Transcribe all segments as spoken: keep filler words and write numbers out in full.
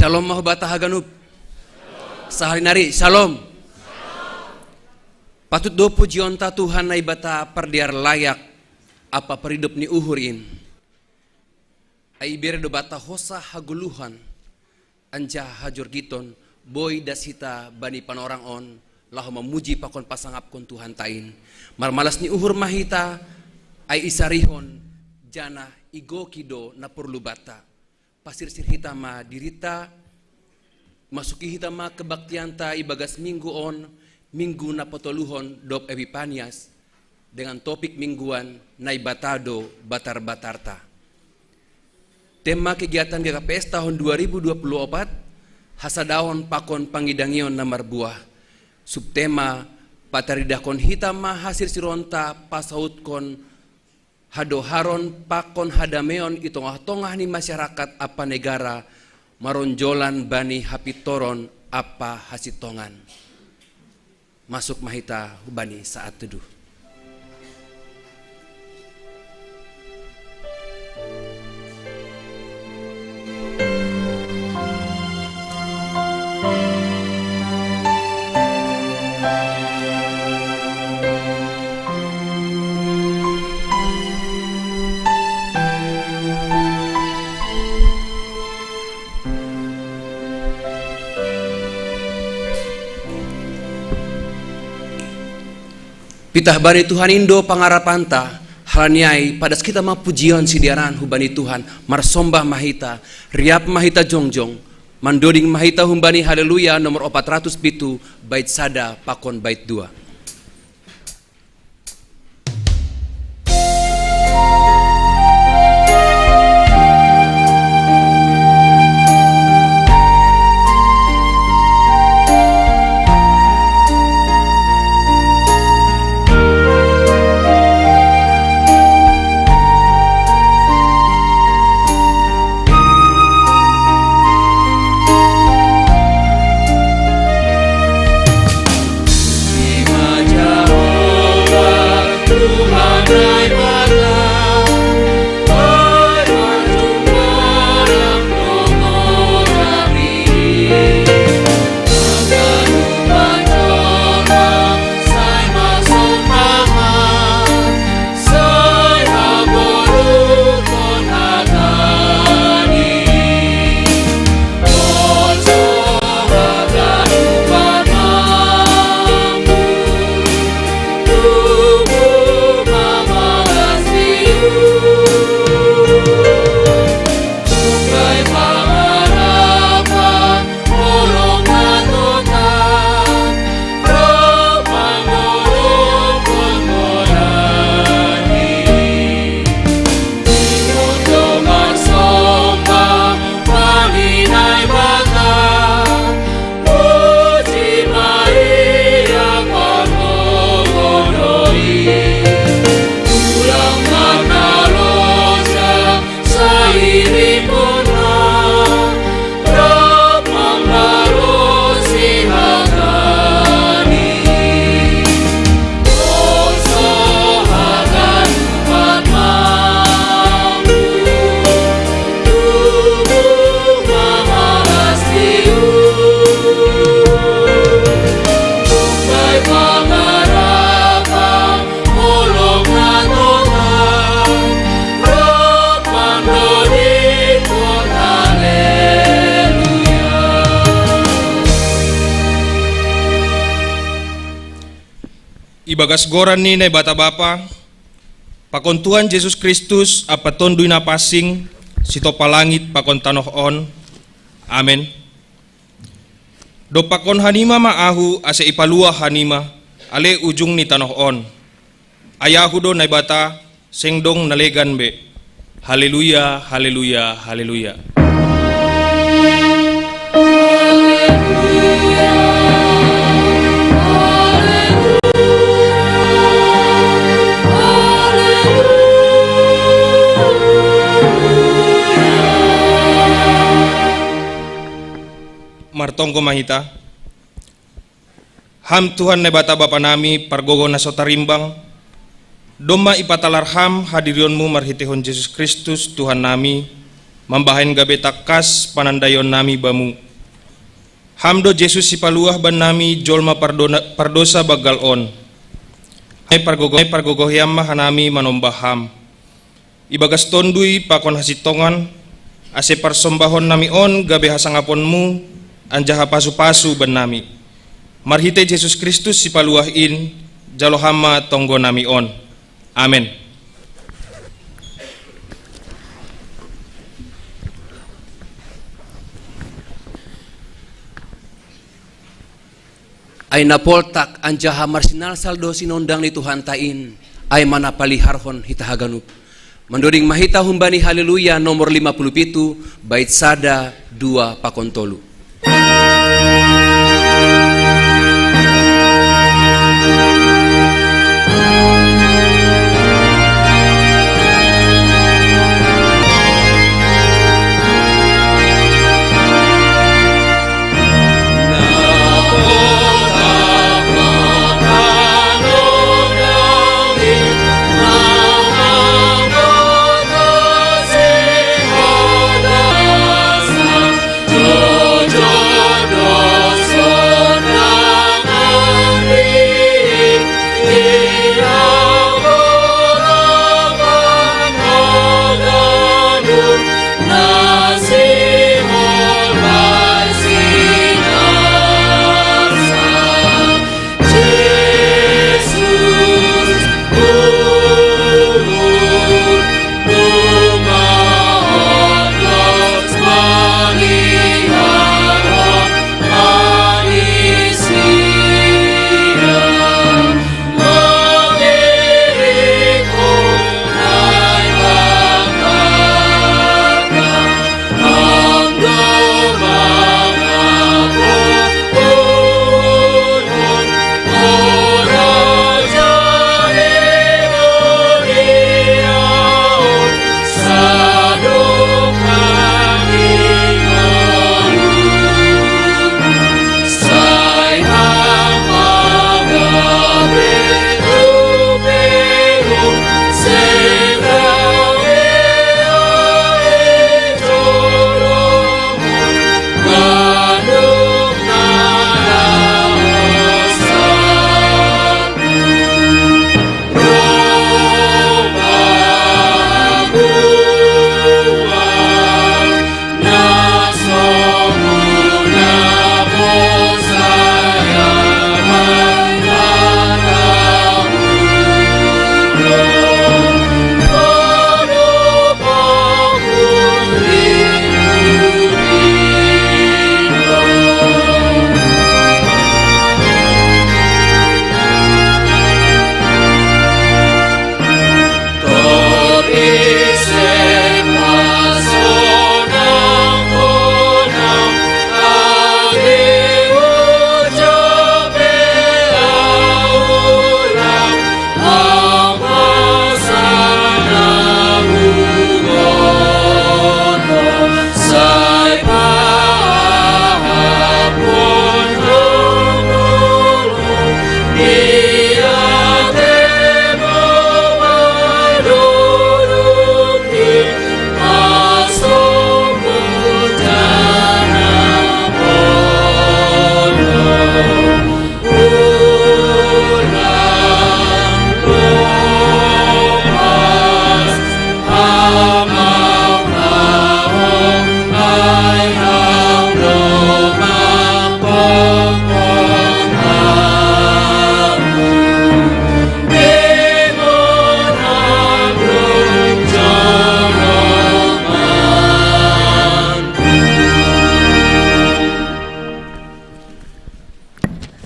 Shalom, mahu bata haganup. Sahali nari, shalom. Patut do pujionta Tuhan Naibata pardear layak, apa paridup ni uhur in. Ai ibere do bata hosa hagoluhan, anjaha hajorgiton, boi das hita bani panorang on, laho mamuji pakon pasangapkon Tuhanta in. Marmalas ni uhur ma hita, ai isarihon, janah igoki do na porlu banta. Pasirsir hita ma dirita, masuki hita ma kebaktianta ibagas minggu on, minggu na patoluhon dob Epipanias, dengan topik mingguan Naibata do batar-batarta. Tema kegiatan G K P S tahun dua ribu dua puluh opat, hasadaon pakon pangidangion na marbuah. Subtema, pataridahkon hita ma hasirsironta pasautkon hadoharon pakon hadameon i tongah-tongah ni masyarakat ampa negara, maronjolan bani hapintoron ampa hasintongan. Masuk ma hita hubani saat teduh. Pitah bani Tuhan in do pangarapanta, halani ai padas hita ma pujion sidearan hubani Tuhan, marsombah ma hita, riap ma hita jongjong, mandoding ma hita humbani Haleluya nomor opat ratus pitu, bait sada pakon bait dua. Ibagas goran ni Naibata Bapa, pakon Tuhan Jesus Kristus ampa Tonduy Napansing, sitompa langit pakon tanoh on. Amen. Dompakkon hanima ma ahu, ase ipaluah hanima, ale ujung ni tanoh on. Ai ahu do Naibata, seng dong na legan be. Haleluya, haleluya, haleluya. Martonggo ma hita. Ham Tuhan Naibata Bapa nami, pargogoh na so tarimbang, domma ipatalar Ham hadirionmu marhiteihon Jesus Kristus Tuhan nami, mambahen gabe tangkas panandaion nami Bamu. Ham do Jesus sipaluah bannami jolma pardosa baggal on. Ai pargogohiam ma hanami manombah Ham. Ibagas Tonduy pakon hasintongan, ase parsombahonnami on gabe hasangaponMu anjaha pasu-pasu bannami. Marhitei Jesus Kristus sipaluah in, jalo Ham ma tonggonami on. Amen. Ai na poltak anjaha marsinalsal do sinondang ni Tuhanta in, ai ma na paliharhon hita haganup. Mandoding ma hita humbani Haleluya nomor lima puluh pitu, bait sada, dua pakon tolu.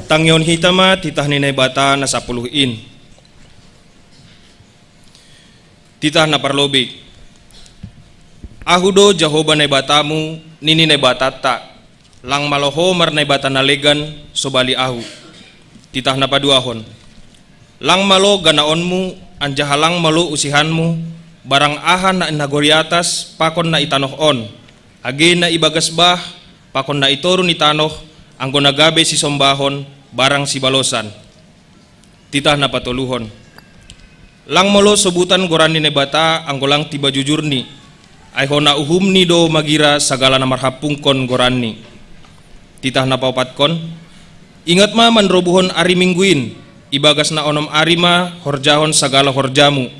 Tangihon hita ma titah ni Naibata na sapuluh in. Titah na parlobei. Ahu do Jahowa Naibatamu, nini Naibatanta, lang malo ho marnaibata na legan sobali Ahu. Titah na paduahon. Lang malo ganaonmu, anjaha lang malo usihanmu, barang aha na i nagori atas pakon na i tanoh on, age na i bagas bah pakon na i toru ni tanoh, anggo na gabe sisombahon barang sibalosan. Titah na patoluhon. Lang malo sobutan goran ni Naibata anggo lang tiba jujurni, ai hona uhumni do magira sagala na marhampungkon goranni. Titah na paopatkon, ingat ma manrobuhon ari Minggu in, ibagas na onom ari ma horjahon sagala horjamu.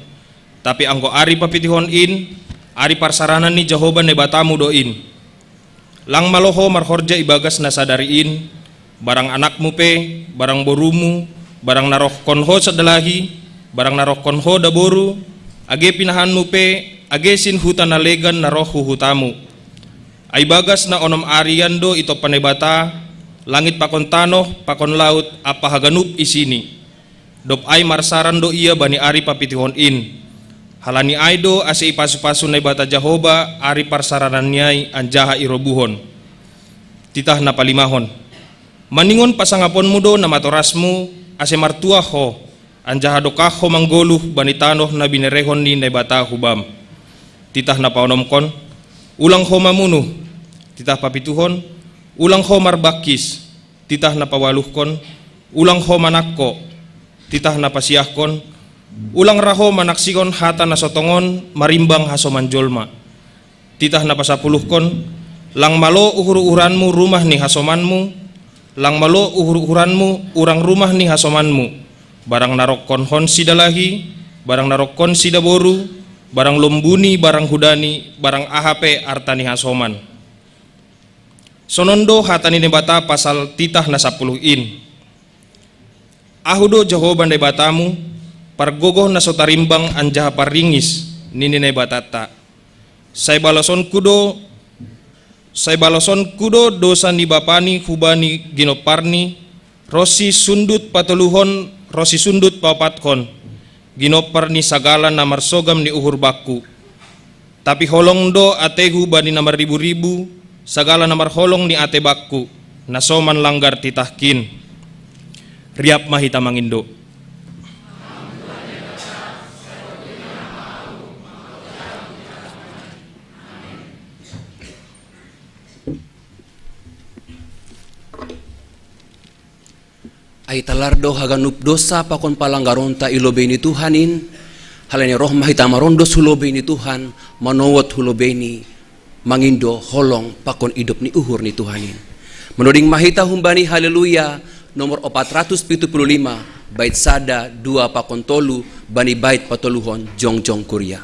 Tapi anggo ari papitihon in, ari parsaranan ni Jahoba Naibatamu do in. Lang malo ho marhorja ibagas na sadari in, barang anakmu pe, barang borumu, barang na rohkon ho sadalahi, barang na rohkon ho daboru, age pinahanmu pe, age sin huta na legan na roh hu hutamu. Ai bagas na onom arian do itompa Naibata langit pakon tanoh, pakon laut, ampa haganup isini. Dob ai marsaran do ia bani ari papitihon in. Halani ai do ase ipasu-pasu Naibata Jahoba ari parsarananni ai anjaha irobuhon. Titah na palimahon. Maningon pasangaponmu do na matorasmu, ase martuah ho, anjaha dokah ho manggoluh bani tanoh na binerehon ni Naibata hubam. Titah na paonomkon, ulang ho mamunuh. Titah papituhon, ulang ho marbangkis. Titah na paualuhkon, ulang ho manangko. Titah na pasiahkon, ulang ra ho manaksihon hata na so tongon marimbang hasoman jolma. Titah na pasapuluhkon, lang malo uhur-uhuranmu rumah ni hasomanmu, lang malo uhur-uhuranmu urang rumah ni hasomanmu, barang na rohkon ho sidalahi, barang na rohkon sidaboru, barang lombuni, barang hudani, barang aha pe arta ni hasoman. Sonon do hata ni Naibata pasal titah na sapuluh in. Ahu do Jahoba Naibatamu, pargogoh na so tarimbang anjaha parringis, nini Naibatanta. Sai balosonku do, sai balosonku do dosa ni bapani hubani ginomparni, ronsi sundut patoluhon, ronsi sundut paopathon, ginompar ni sagala na marsogam ni uhur bakku. Tapi holong do atehu bani na marribu-ribu, sagala na marholong ni ate bakku, na so manlanggar titahkin. Riap ma hita mangindo. Ai talar do haganup dosa pakon palanggaronta i lobei ni Tuhan in, halani roh ma hita marondos hu lobei ni Tuhan, manowot hu lobei ni mangindo holong pakon idop ni uhur ni Tuhan in. Manoding ma hita humbani Haleluya nomor opat ratus pitu puluh lima, bait sada, dua pakon tolu, bani bait patoluhon jongjong kuria.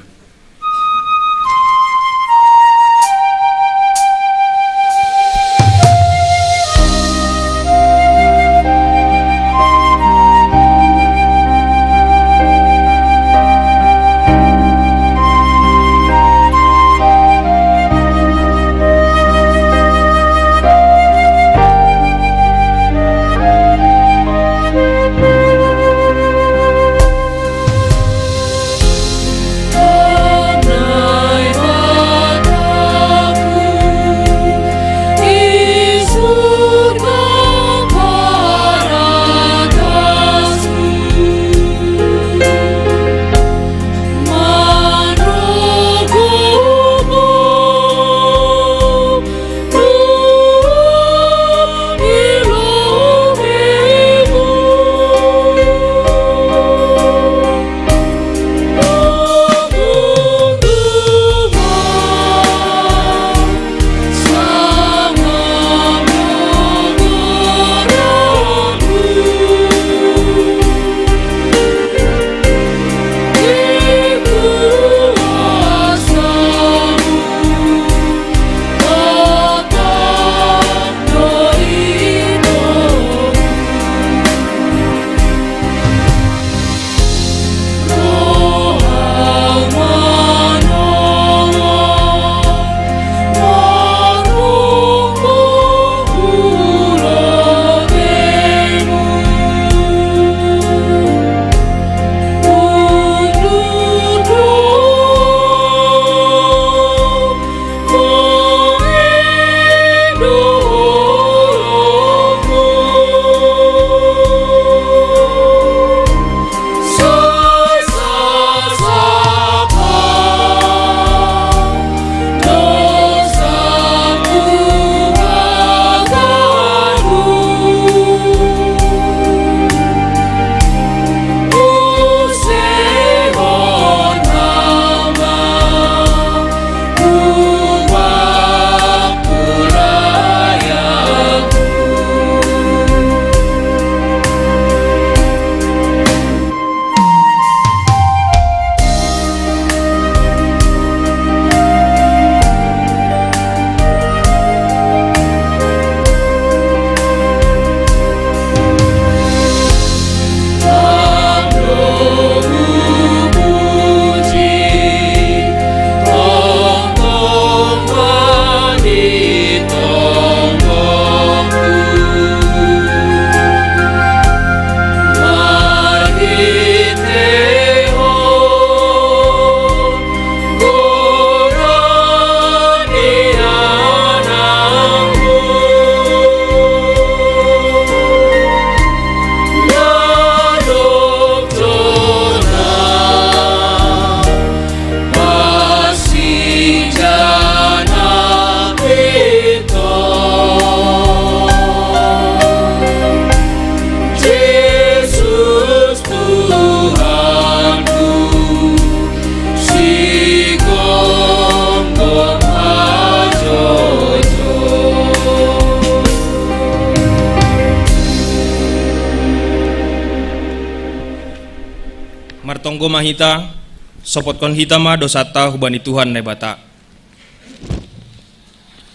Tonggo ma hita, sopotkon hita ma dosanta hubani Tuhan Naibata.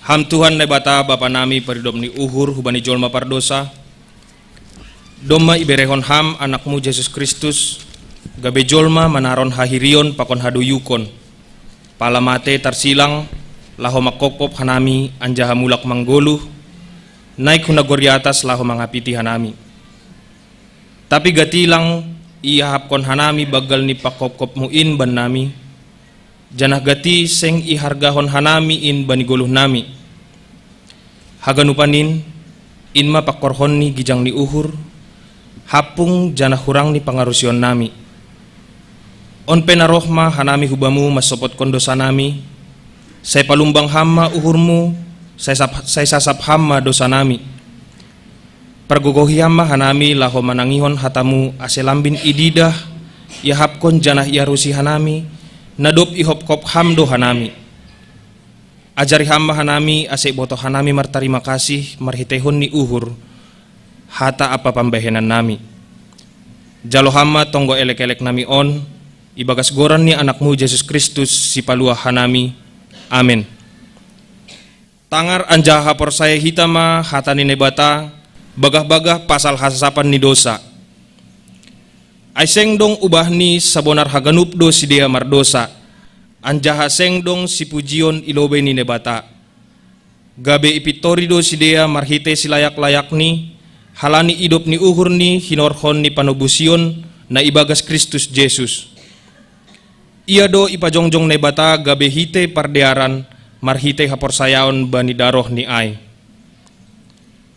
Ham Tuhan Naibata, Bapa nami, paridop ni uhur hubani jolma pardosa, domma iberehon Ham Anakmu Jesus Kristus, gabe jolma manaron hahirion pakon hadoyukon. Pala mate tarsilang, laho mangkopkop hanami anjaha mulak manggoluh, naik hu nagori atas laho mangapiti hanami. Tapi gati lang iahapkon hanami banggal ni pangkopkopmu in bannami, janah gati seng ihargahon hanami in bani goluhnami. Haganupan in, in ma pangkorhon ni gijang ni uhur, hampung janah hurang ni pangarusionnami. On pe na roh ma hanami hu Bamu mansopotkon dosanami, sai palumbang Ham ma uhurmu, sai sap-, sai sasap Ham ma dosanami. Pargogohi Ham ma hanami laho manangihon hatamu ase lambin ididah, iahapkon janah iarusi hanami, na dob ihopkop Ham do hanami. Ajari Ham ma hanami ase ibotoh hanami martarima kasih marhiteihon ni uhur, hata ampa pambahenannami. Jalo Ham ma tonggo elekeleknami on, ibagas goran ni Anakmu Jesus Kristus Sipaluah hanami. Amen. Tangar anjaha haporsaya hita ma hata ni Naibata, bagah-bagah pasal hasasapan ni dosa. Ai seng dong ubahni, sabonar haganup do sidea mardosa, anjaha seng dong sipujion i lobei ni Naibata. Gabe ipintori do sidea marhitei silayak-layakni, halani idop ni uhurni hinorhon ni panobusion na ibagas Kristus Jesus. Ia do ipajongjong Naibata gabe hite pardearan marhitei haporsayaon bani darohNi ai.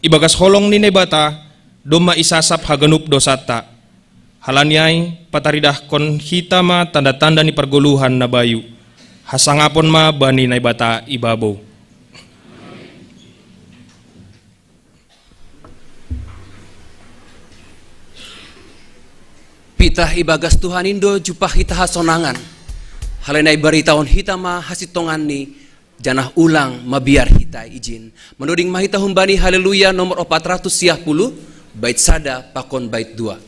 Ibagas holong ni Naibata domma isasap haganup dosanta. Halani ai, pataridahkon hita ma tanda-tanda ni pargoluhan na bayu. Hasangapon ma bani Naibata i babou. Pitah ibagas Tuhan in do jumpah hita hasonangan. Halani ai baritahon hita ma hasintonganni, janah ulang mabiar hita ijin. Manuding ma hita humbani Haleluya nomor opat ratus siah puluh, bait sada pakon bait dua.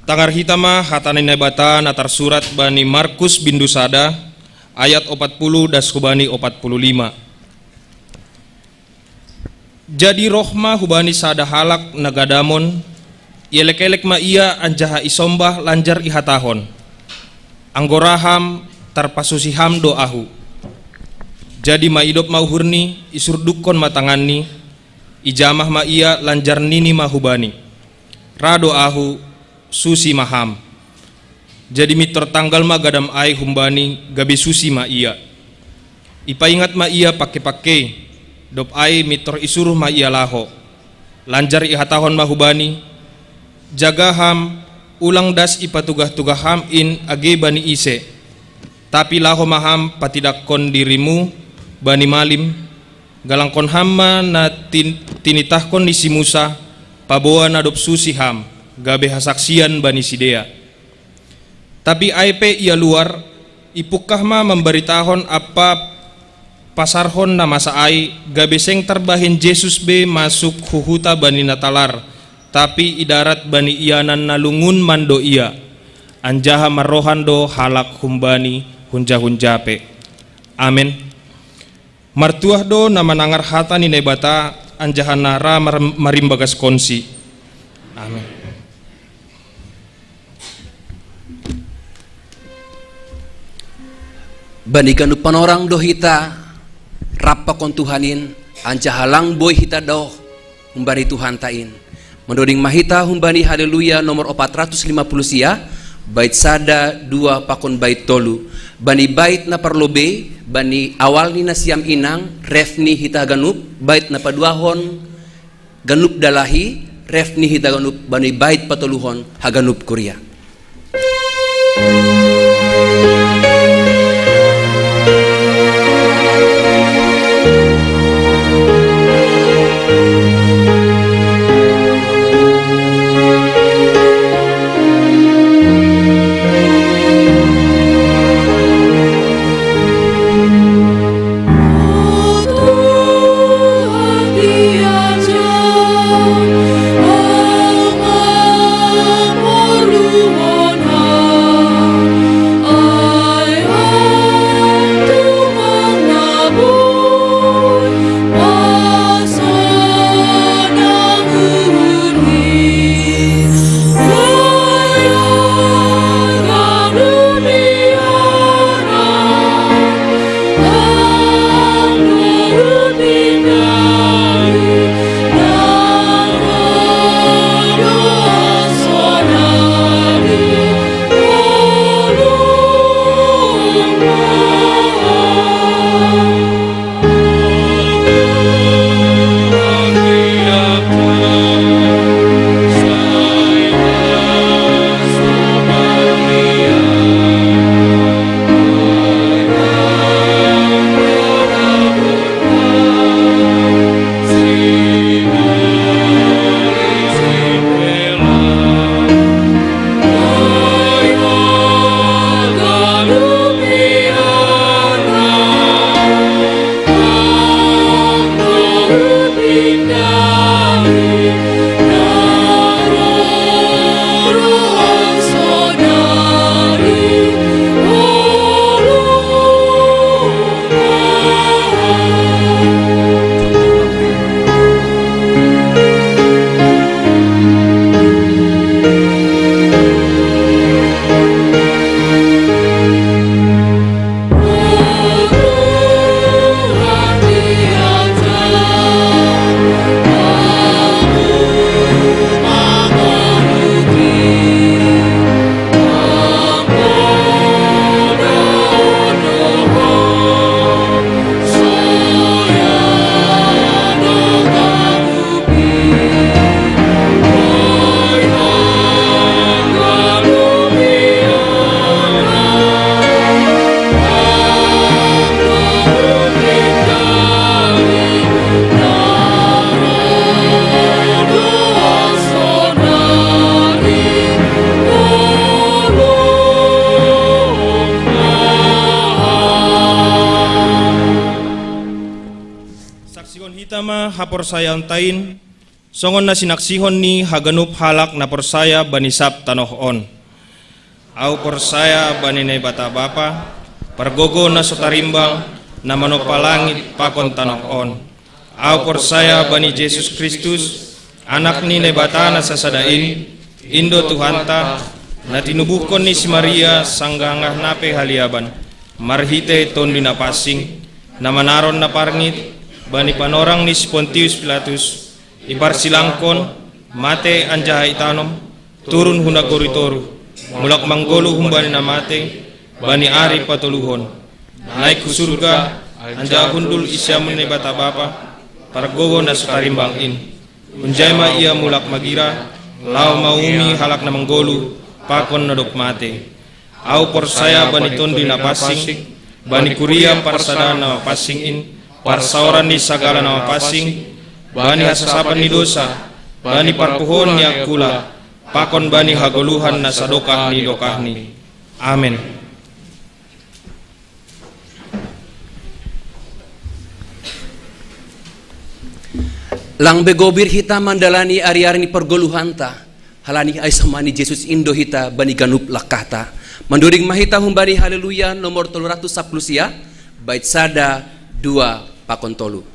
Tangar hita ma hata ni Naibata na tarsurat bani Markus bindu sada, ayat opat puluh das hubani opat puluh lima. Jadi roh ma hubani sada halak na gadamon, ielek-elek ma ia anjaha isombah lanjar ihatahon, "Anggo ra ham, tarpasusi ham do ahu." Jadi maidop ma uhurni, isurdukkon ma tanganni, ijamah ma ia lanjar nini ma hubani, "Ra do ahu, susi ma ham." Jadi mintor tanggal ma gadam ai humbani, gabe susi ma ia. Ipaingat ma ia pangke-pangke, dob ai mintor isuruh ma ia laho. Lanjar ihatahon ma hubani, "Jaga ham, ulang das ipatugah-tugah ham in age bani ise. Tapi laho ma ham patidakkon dirimu bani malim, galangkon ham ma na tin-, tinitahkon ni si Musa, paboa na dob susi ham, gabe hasaksian bani sidea. Tapi ai pe ia luar, ipungkah ma mambaritahon ampa pasarhon na masa ai, gabe seng tarbahen Jesus be masuk hu huta bani na talar, tapi i darat bani ianan na lungun mando ia, anjaha marrohan do halak humbani hunja-hunja pe. Amen. Martuah do na manangar hata ni Naibata, anjaha na ra mar-, marimbagaskonsi. Amen. Bani ganup panorang do hita rap pakon Tuhan in, anjaha lang boi hita daoh humbani Tuhanta in. Mandoding ma hita humbani Haleluya nomor opat ratus lima puluh sia, bait sada, dua, pakon bait tolu. Bani bait na parlobei, bani awal ni nasiam inang, ref ni hita ganup, bait na paduahon, ganup dalahi, ref ni hita ganup, bani bait patoluhon, haganup kuria. Saksihon hita ma haporsayaonta in, songon na sinaksihon ni haganup halak na porsaya bani sab tanoh on. Ahu porsaya bani Naibata Bapa, pargogo na so tarimbang, na manompa langit pakon tanoh on. Ahu porsaya bani Jesus Kristus, Anak ni Naibata na sasada in, in do Tuhanta, na tinubuhkon ni si Maria sanggah nangkasna pe haliaban, marhitei Tonduy Napansing, na manaron na parngit bani panorang ni si Pontius Pilatus, iparsilangkon, mate anjaha itanom, turun hu nagori toruh, mulak manggoluh humbani na mate, bani ari patoluhon. Naik hu surga, anjaha hundul i siamun Naibata Bapa, pargogo na so tarimbang in. Hunjai ma ia mulak magira, laho mauhumi halak na manggoluh, pakon na dob mate. Au porsaya bani Tonduy Napansing, bani kuria parsadaan na mapansing in, parsaoran ni sagala na mapansing, bani hasasapan ni dosa, bani parpuhoon ni angkula, pakon bani hagoluhan na sadokah ni dokahni. Amen. Lang begobir hita mandalani ari-ari ni pargoluhanta, halani ai soman ni Jesus in do hita bani ganup langkahta. Manduring ma hita humbani Haleluya nomor tolu ratus sapuluh sia, bait sada, dua, pakon tolu.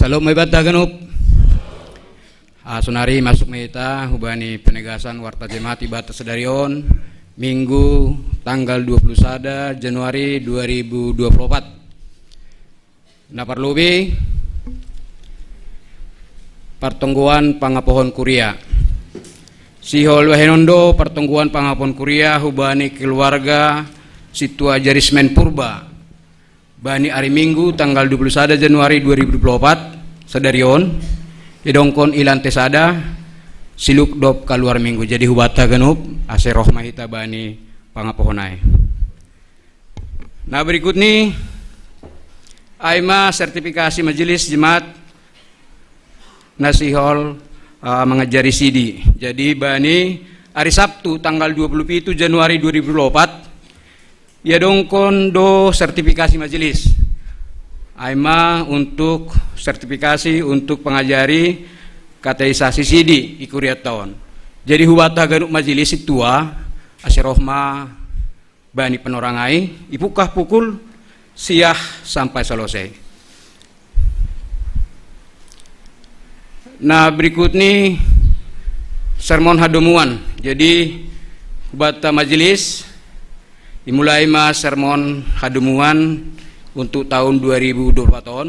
Salom ma ibanta ganup. Ah, sonari masuk ma hita hubani penegasan warta jemaat ibanta sadari on, Minggu tanggal dua puluh sada Januari dua ribu dua puluh empat. Na parlobi, partonggoan pangapohon kuria. Sihol bahenon do partonggoan pangapohon kuria hubani keluarga Sintua Jarismen Purba bani ari Minggu tanggal dua puluh sada Januari dua ribu dua puluh empat, sadari on, didongkon i lante sada, siluk dob kaluar Minggu. Jadi hubanta ganup, ase roh ma hita bani pangapohon ai. Na berikutni, ai ma sertifikasi majelis jemaat na sihol, ah, mangajari sidi. Jadi bani ari Sabtu tanggal dua puluh pitu Januari dua ribu dua puluh empat, ia dongkon do sertifikasi majelis. Ai ma untuk sertifikasi untuk pangajari kateisasi sidi i kurianta on. Jadi hubanta ganup majelis sintua, ase roh ma bani panorang ai, ipungkah pukul sia sampai salose. Na berikutni, Sermon hadomuan. Jadi, hubata majelis, imulai ma sermon hadomuan untuk tahun dua ribu dua puluh empat on.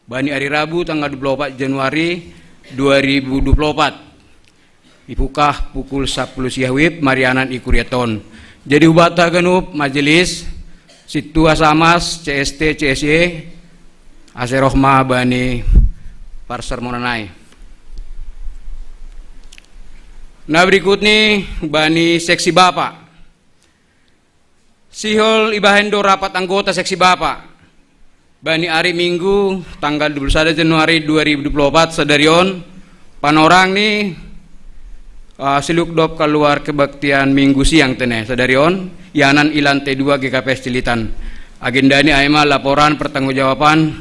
Bani hari Rabu tanggal dua puluh empat Januari dua ribu dua puluh empat. Ipukah pukul sapuluh siang wib marianan i kuriaton. Jadi hubata ganup majelis, situa samas, C S T, C S Y, ase roh ma bani parsermonan ai. Na berikut ni bani seksi bapa. Sihol ibahen do rapat anggota seksi bapa. Bani ari Minggu tanggal dua puluh sada Januari dua ribu dua puluh empat sadari on, panorang ni, ah, siluk dop kaluar kebaktian Minggu siang tene sadari on, ianan i lantai dua G K P S Cilitan. Agenda ni ai ma laporan pertanggungjawaban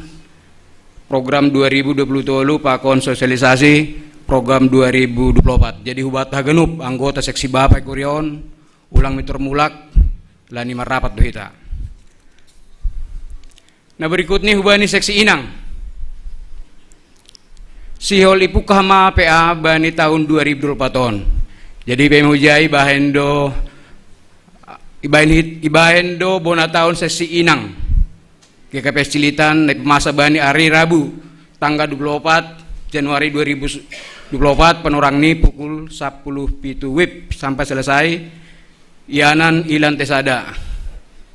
program dua ribu dua puluh tolu pakon sosialisasi program dua ribu dua puluh empat. Jadi hubata ganup anggota seksi bapa i kuriaon, ulang mitur mulak, lani marrapat do hita. Na berikut ni hubani seksi inang. Sihol ipukah ma P A bani tahun dua ribu dua puluh empat on. Jadi P M Hujai ibahen do, ibahen hit-, ibahen do bona tahun seksi inang. G K P S Cilitan, na ipamasa bani ari Rabu, tanggal dua puluh empat Januari dua ribu dua puluh empat, panorang ni pukul sapuluh pitu wib sampai selesai, ianan i lantai sada.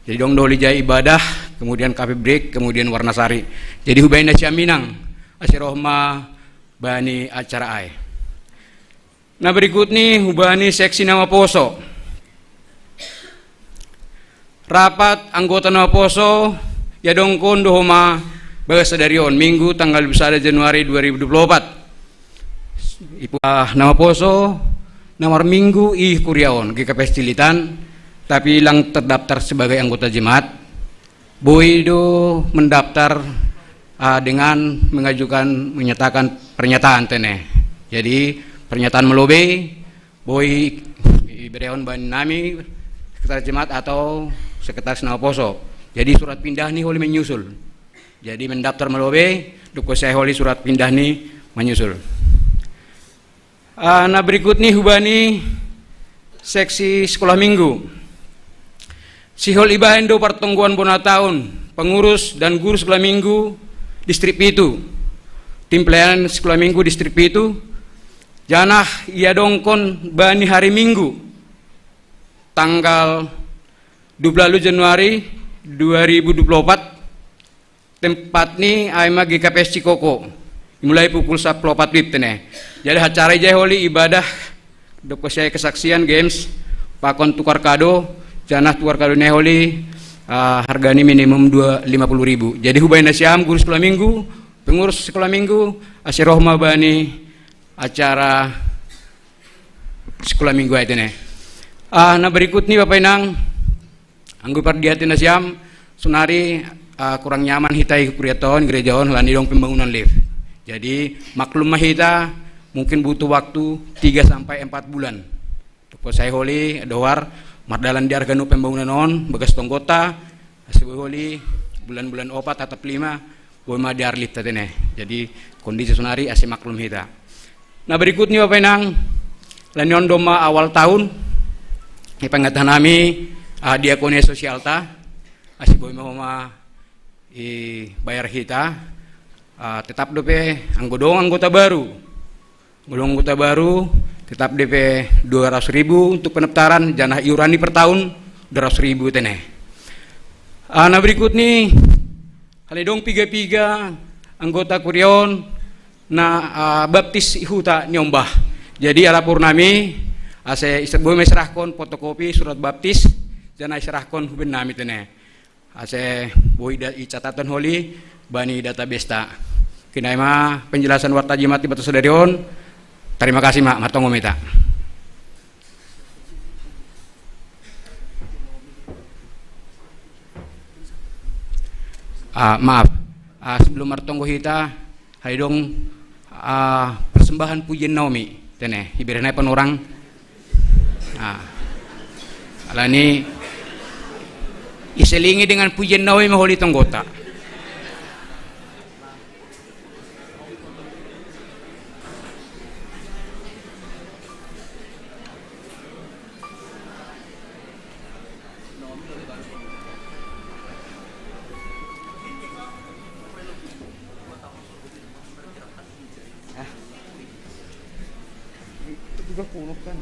Jadi dong do holi jai ibadah, kemudian kafe break, kemudian Warnasari. Jadi hubahen nasiam inang, ase roh ma bani acara ai. Na berikut ni hubani seksi na maposo. Rapat anggota na maposo iadongkon do homa bagas sadari on, Minggu tanggal dua puluh sada Januari dua ribu dua puluh empat. Ipu-, ah, na maposo, na marminggu i kuriaon, G K P S Cilitan, tapi lang terdaftar sebagai anggota jemaat, boi do mendaftar, ah, dengan mengajukan, menyatakan pernyataan tene. Jadi pernyataan malobei boi iberehon bani nami sekretaris jemaat atau sekretaris na maposo. Jadi surat pindah ni holi menyusul. Jadi mendaftar malobei, dob kosai holi surat pindah ni menyusul. Ah, na berikut ni hubani seksi sekolah minggu. Sihol ibahen do partonggoan bona taon pengurus dan guru sekolah minggu distrik pitu. Tim pelayanan sekolah minggu distrik pitu. Janah iadongkon bani hari Minggu tanggal dua puluh Januari dua ribu dua puluh empat. Tempat ni ai ma G K P S Cikoko. Mulai pukul sapuluh opat wib tene. Jadi acara i jai holi ibadah dob kosai kesaksian, games, pakon tukar kado, janah tukar kado ni ai holi, ah, harga ni minimum dua, lima puluh ribu. Jadi hubahen nasiam guru sekolah minggu, pengurus sekolah minggu, ase roh ma bani acara sekolah minggu ai tene. Ah, na berikut ni Bapa Inang, anggo pardiati nasiam, sonari, ah, kurang nyaman hita i kuriaton, gerejaon, alani dong pembangunan lift. Jadi maklum ma hita, mungkin butuh waktu tiga sampai empat bulan. Dob kosai holi dohar mardalan di arga nu pembangunan on, bagas tonggonta, ase boi holi bulan-bulan opat atap lima, boi ma di arlip ta tene. Jadi kondisi sonari ase maklum hita. Na berikut ni Bapa Inang, alani on domma awal taon, ipanggata nami, ah, diakonia sosialta, ase boi ma homa ibayar hita, ah, tetap dope anggo dong anggota baru. Anggo dong anggota baru, tetap dope dua ratus ribu untuk pendaftaran, janah iuran ni per taon dua ratus ribu tene. Ah, na berikut ni, alani dong piga-piga anggota kuriaon na, ah, baptis i huta Nyombah. Jadi alapur nami, ase ise-, boi ma iserahkon fotokopi surat baptis, janah iserahkon hubani nami tene. Ase boi da-, icatathon holi bani database ta. Mungkin i ma penjelasan warta jemaat di bagasan sadari on. Tarima kasih ma, martonggo ma hita. Ah, maaf. Ah, sebelum martonggo hita, alani dong, ah, persembahan pujian Naomi tene, iberehon panorang. Ah. Alani iselingi dengan pujian Naomi ma holi tonggonta. Los punos kan.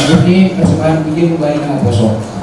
Ini persembahan puji mulai dengan kosong.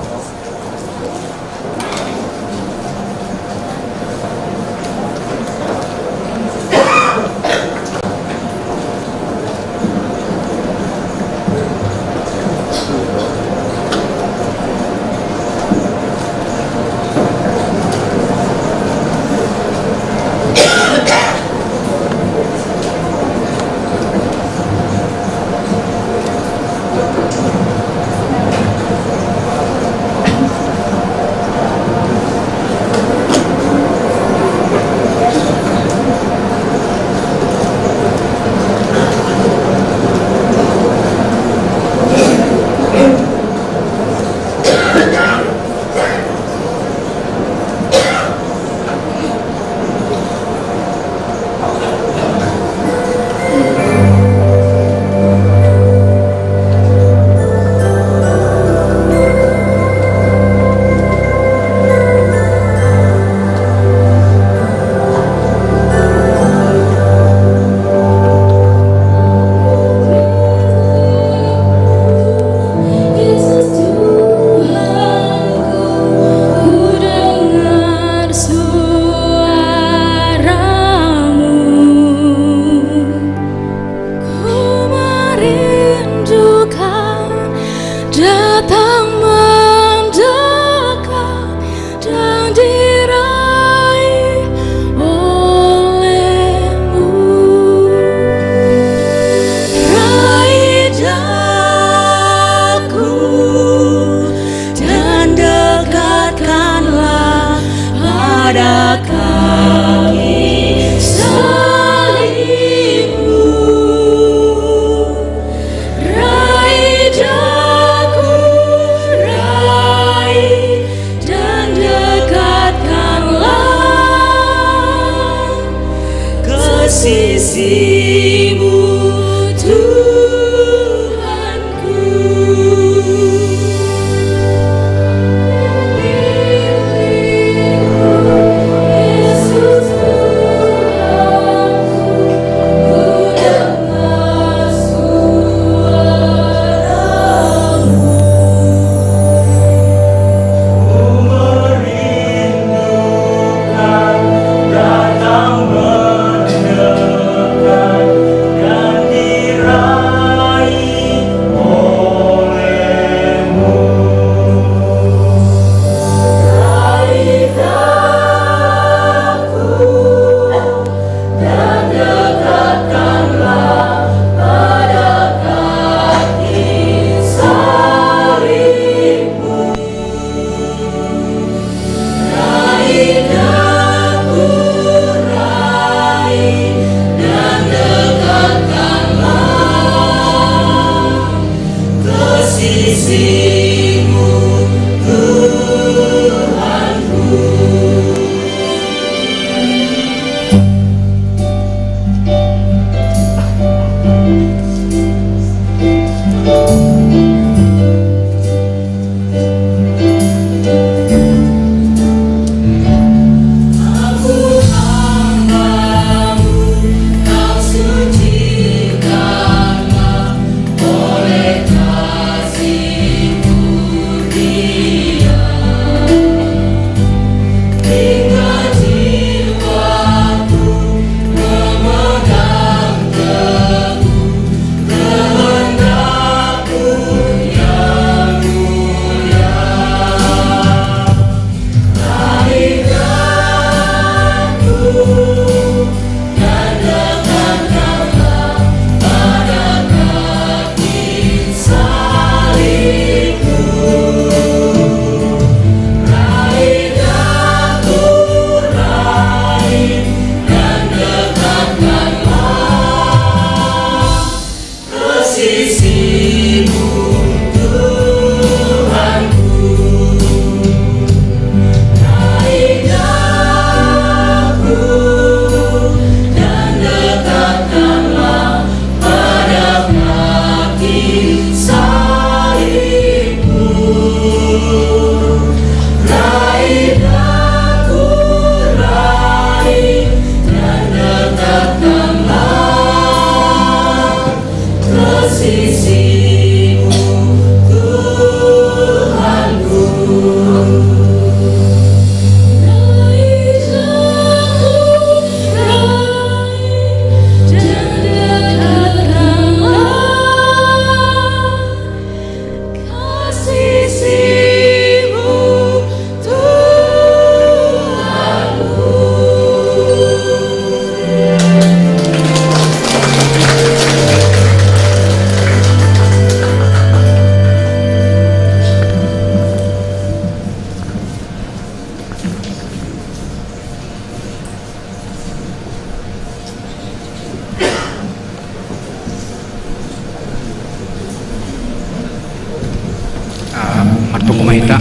Martunggu ma hita.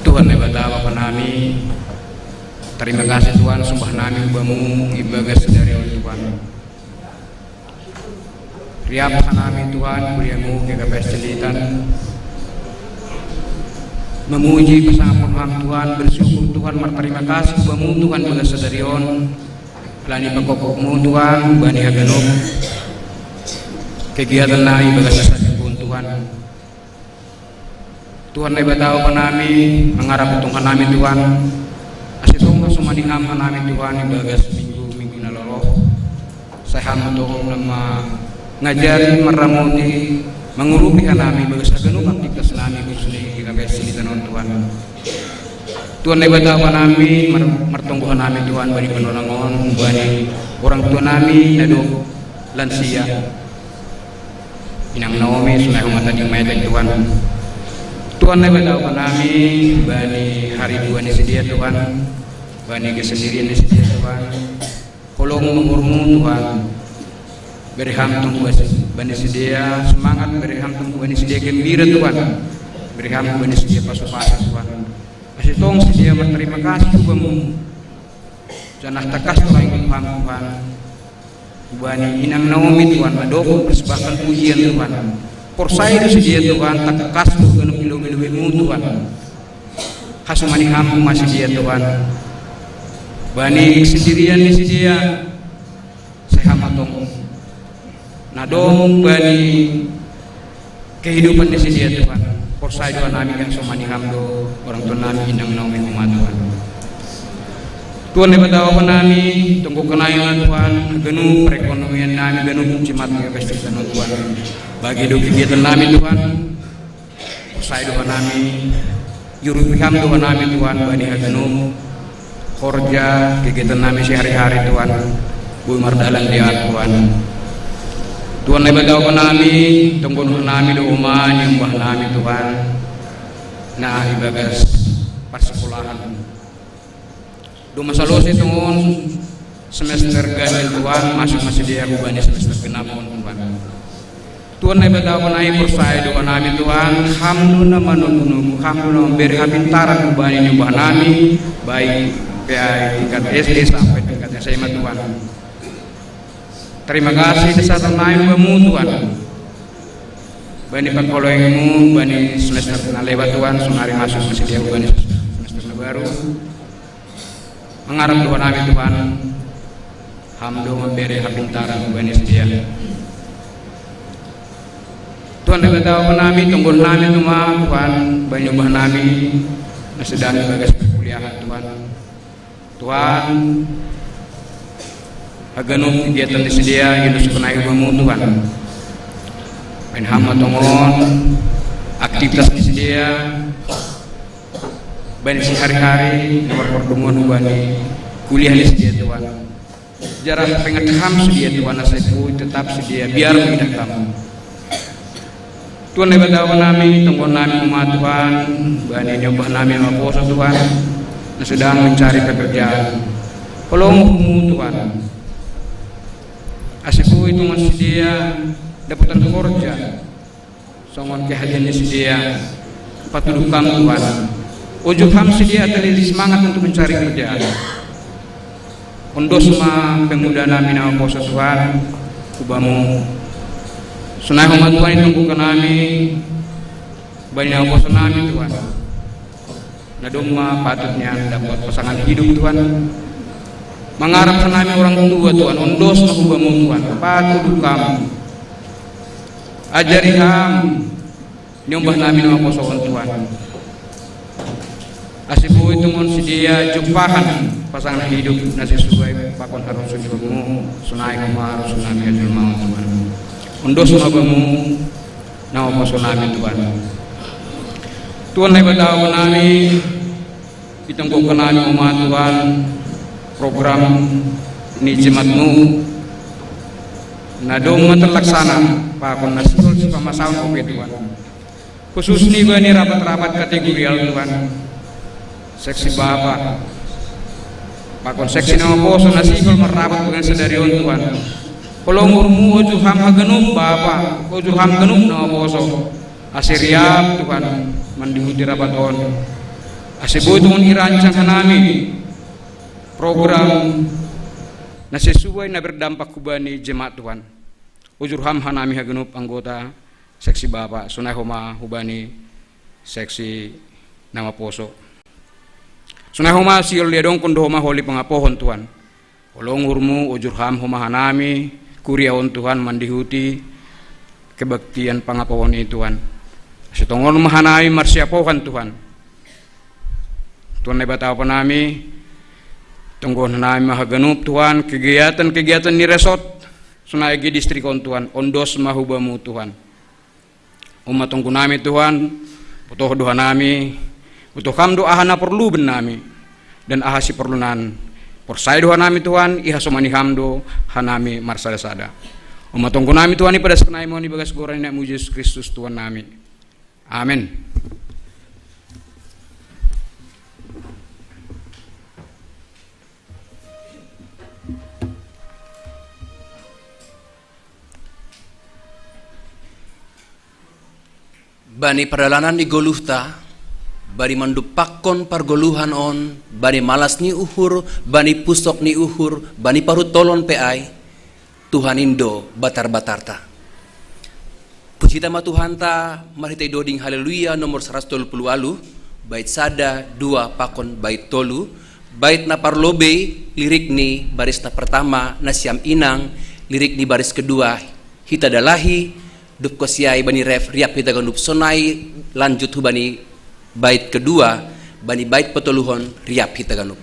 Tuhan Naibata Bapa nami, tarima kasih Tuhan, sumbah nami bamu ibagas sadari on Tuhan. Riap hanami Tuhan, kuliamu ke kapes celitan. Memuji pasangapun ham Tuhan, bersyukur Tuhan, martarima kasih bamu Tuhan ibagas sadari on. Alani pakokokmu Tuhan, bani haganup kegiatan nami ibagas sadari on Tuhan. Tuhan Naibata Bapa nami, mangarap tong hanami Tuhan. Ase tong hasomani ham hanami Tuhan, ibagas minggu-minggu na lolo. Sai ham tong na mangajari, marramoti, mangurupi hanami, ibagas haganup aktivitas nami, khususna i kapes celitan on Tuhan. Tuhan Naibata Bapa nami, mar-, martonggo hanami Tuhan, bani panorang on, bani orang tua nami, na dob lansia. Inang Naomi, sonai homa tading ma i Tuhan. Tuhan Naibata Bapa nami, bani hari dua ni si dia Tuhan, bani kesendirian ni si dia Tuhan. Holong ma uhurmu Tuhan. Bere ham tong bas-, bani si dia semangat, bere ham tong bani si dia gembira Tuhan. Bere ham bani si dia pasu-pasu Tuhan. Ase tong si dia martarima kasih bamu. Janah tangkas tong ingot ham Tuhan. Bani inang Naomi Tuhan, na dob persembahkan pujian Tuhan. Porsai do si dia Tuhan, tangkas do ganup i lobei-lobeimu Tuhan. Hasomani ham ma si dia Tuhan. Bani kesendirian ni si dia, sai ham tong. Na dong bani kehidupan ni si dia Tuhan. Porsai do hanami hasomani ham do orang tua nami, inang Naomi, homa Tuhan. Tuhan Naibata Bapa nami, tonggokan nami ma Tuhan, ganup perekonomian nami, ganup jemaat nami, pasti Tuhan. Bagi do kegiatan nami Tuhan. Porsai do hanami, urupi ham do hanami Tuhan, bani haganup horja, kegiatan nami sehari-hari Tuhan, boi mardalan dia Tuhan. Tuhan Naibata Bapa nami, tonggohon nami do homa ni umbah nami Tuhan, na ibagas parsekolahan. Dung salose tongon semester ganjil Tuhan, masuk ma si dia hubani semester genap on Tuhan. Tuhan Naibata Bapa nami, porsai do hanami Tuhan, ham do na manomu-nomu, ham do na mambere hapintaran hubani ni umbah nami, baik pe tingkat S D sampai tingkat S M A Tuhan. Tarima kasih do sasat nami bamu Tuhan. Bani pangkoloingmu, bani semester na lewat Tuhan, sonari masuk ma si dia hubani semester na baru. Mangarap do hanami Tuhan, ham do mambere hapintaran hubani si dia. Tuhan Naibata Bapa nami, tonggohon nami tong ma Tuhan, bani umbah nami, na sedang ibagas perkuliahan Tuhan. Tuhan, haganup kegiatan ni si dia, iuduskon nami bamu Tuhan. Bahen ham ma tongon, aktivitas ni si dia, bani sehari-hari, na marpardongan hubani kuliah ni si dia Tuhan. Jarah pengat ham si dia Tuhan, ase boi tetap si dia biar ma idah ham. Tuhan Naibata Bapa nami, tonggohon nami ma Tuhan, bani ni umbah nami na umaposo Tuhan, na sedang mencari pekerjaan. Holong uhurmu Tuhan. Ase boi tongon si dia dapotan horja. Songon keahlian ni si dia, patuduhon ham Tuhan. Ojur ham si dia tali semangat untuk mencari kerja. Ondos ma pemuda nami na umaposo Tuhan, hubamu. Sonai homa Tuhan, itonggokan nami, bani na umaposo nami Tuhan. Na domma patut nian dapat pasangan hidup Tuhan. Mangarap hanami orang tua Tuhan, ondos ma hubamu Tuhan, patuduhon ham. Ajari ham, ni umbah nami na umaposo on Tuhan. Ase boi tongon si dia jumpahan pasangan hidup na sesuai pakon harosuhonmu, sonai homa harosuhon nami jolma on Tuhan. Ondos ma bamu, na umaposo nami Tuhan. Tuhan Naibata Bapa nami, itonggokan nami ma Tuhan, program ni jemaatmu, na domma terlaksana, pakon na sihol sipamasaon ope Tuhan. Khususna bani rapat-rapat kategorial Tuhan. Seksi bapa. Pakon seksi na umaposo na sihol marrapat bahen sadari on Tuhan. Holong uhurmu ojur ham haganup bapa, ojur ham ganup na umaposo. Ase riap Tuhan mandihuti rapat on. Ase boi Tuhan irancang hanami program na sesuai na berdampak hubani jemaat Tuhan. Ujur ham hanami haganup anggota seksi bapa, sonai homa hubani seksi na maposo. Sonai homa sihol diadongkon do homa holi pangapohon Tuhan. Holong uhurmu, ujur ham homa hanami kuria on Tuhan mandihuti kebaktian pangapohon i Tuhan. Ase tongon ma hanami marsiapohan Tuhan. Tuhan Naibata Bapa nami, tonggohon hanami ma haganup Tuhan, kegiatan-kegiatan ni resort sonai age distrik on Tuhan, ondos ma hubamu Tuhan. On ma tonggo nami Tuhan, botoh do hanami, botoh ham do aha na porlu bennami, dan aha siporlunan. Porsaya do hanami Tuhan, ihasomani ham do hanami marsada-sada. On ma tonggo nami Tuhan, ipadas hanami ma on ibagas goran ni Anakmu Jesus Kristus Tuhan nami. Amen. Bani pardalanan ni goluhta, bani mandumpakkon pargoluhan on, bani malas ni uhur, bani pusok ni uhur, bani parhutolon pe ai, Tuhan in do batar-batarta. Pujita ma Tuhanta marhitei doding Haleluya nomor saratus tolu pulu ualu, bait sada, dua, pakon bait tolu, bait na parlobei, lirik ni baris na pertama, na siam inang, lirik ni baris kedua, hita dalahi, dob kosiai bani ref, riap hita ganup, sonai lanjut hubani bait kedua, bani bait patoluhon, riap hita ganup.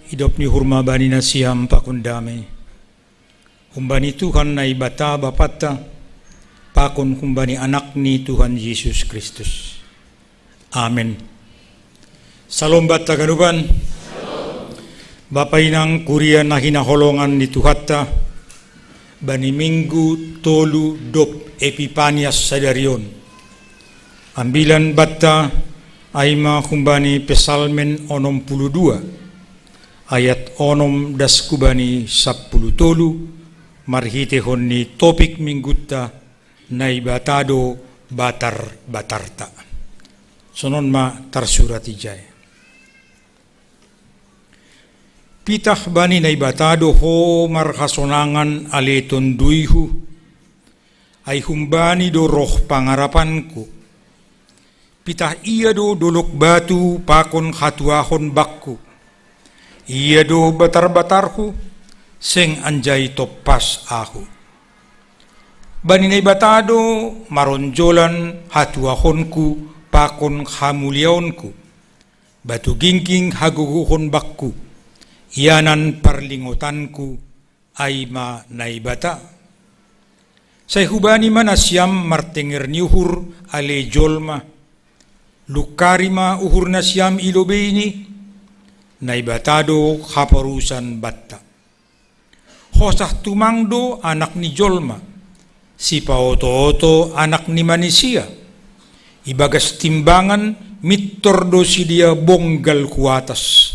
Idop ni uhur ma bani nasiam pakon dame, humbani Tuhan Naibata Bapanta, pakon humbani Anak ni Tuhan Jesus Kristus. Amen. Salom banta ganupan. Bapa inang kuria na hinaholongan ni Tuhanta, bani minggu tolu dob Epipanias sadari on. Ambilan banta ai ma humbani Psalmen onom pulu dua, ayat onom das hubani sampulu tolu, marhitehon ni topik minggunta, Naibata do batar-batarta. Sonon ma tarsurat ijai. Pitah bani Naibata do ho marhasonangan ale tonduihu, ai humbani do roh pangarapanku. Pitah ia do dolok batu pakon hatuahon bakku. Ia do batar-batarhu, seng anjai tompas ahu. Bani Naibata do maronjolan hatuahonku pakon hamuliaonku. Batu gingking hagogohon bakku, ianan parlingotanku, ai ma Naibata. Sai hubani ma nasiam martenger ni uhur ale jolma. Lungkari ma uhur nasiam i lobei ni, Naibata do haporusan banta. Hosah tumang do anak ni jolma, sipaoto-oto anak ni manisia. Ibagas timbangan mintor do sidea bonggal hu atas.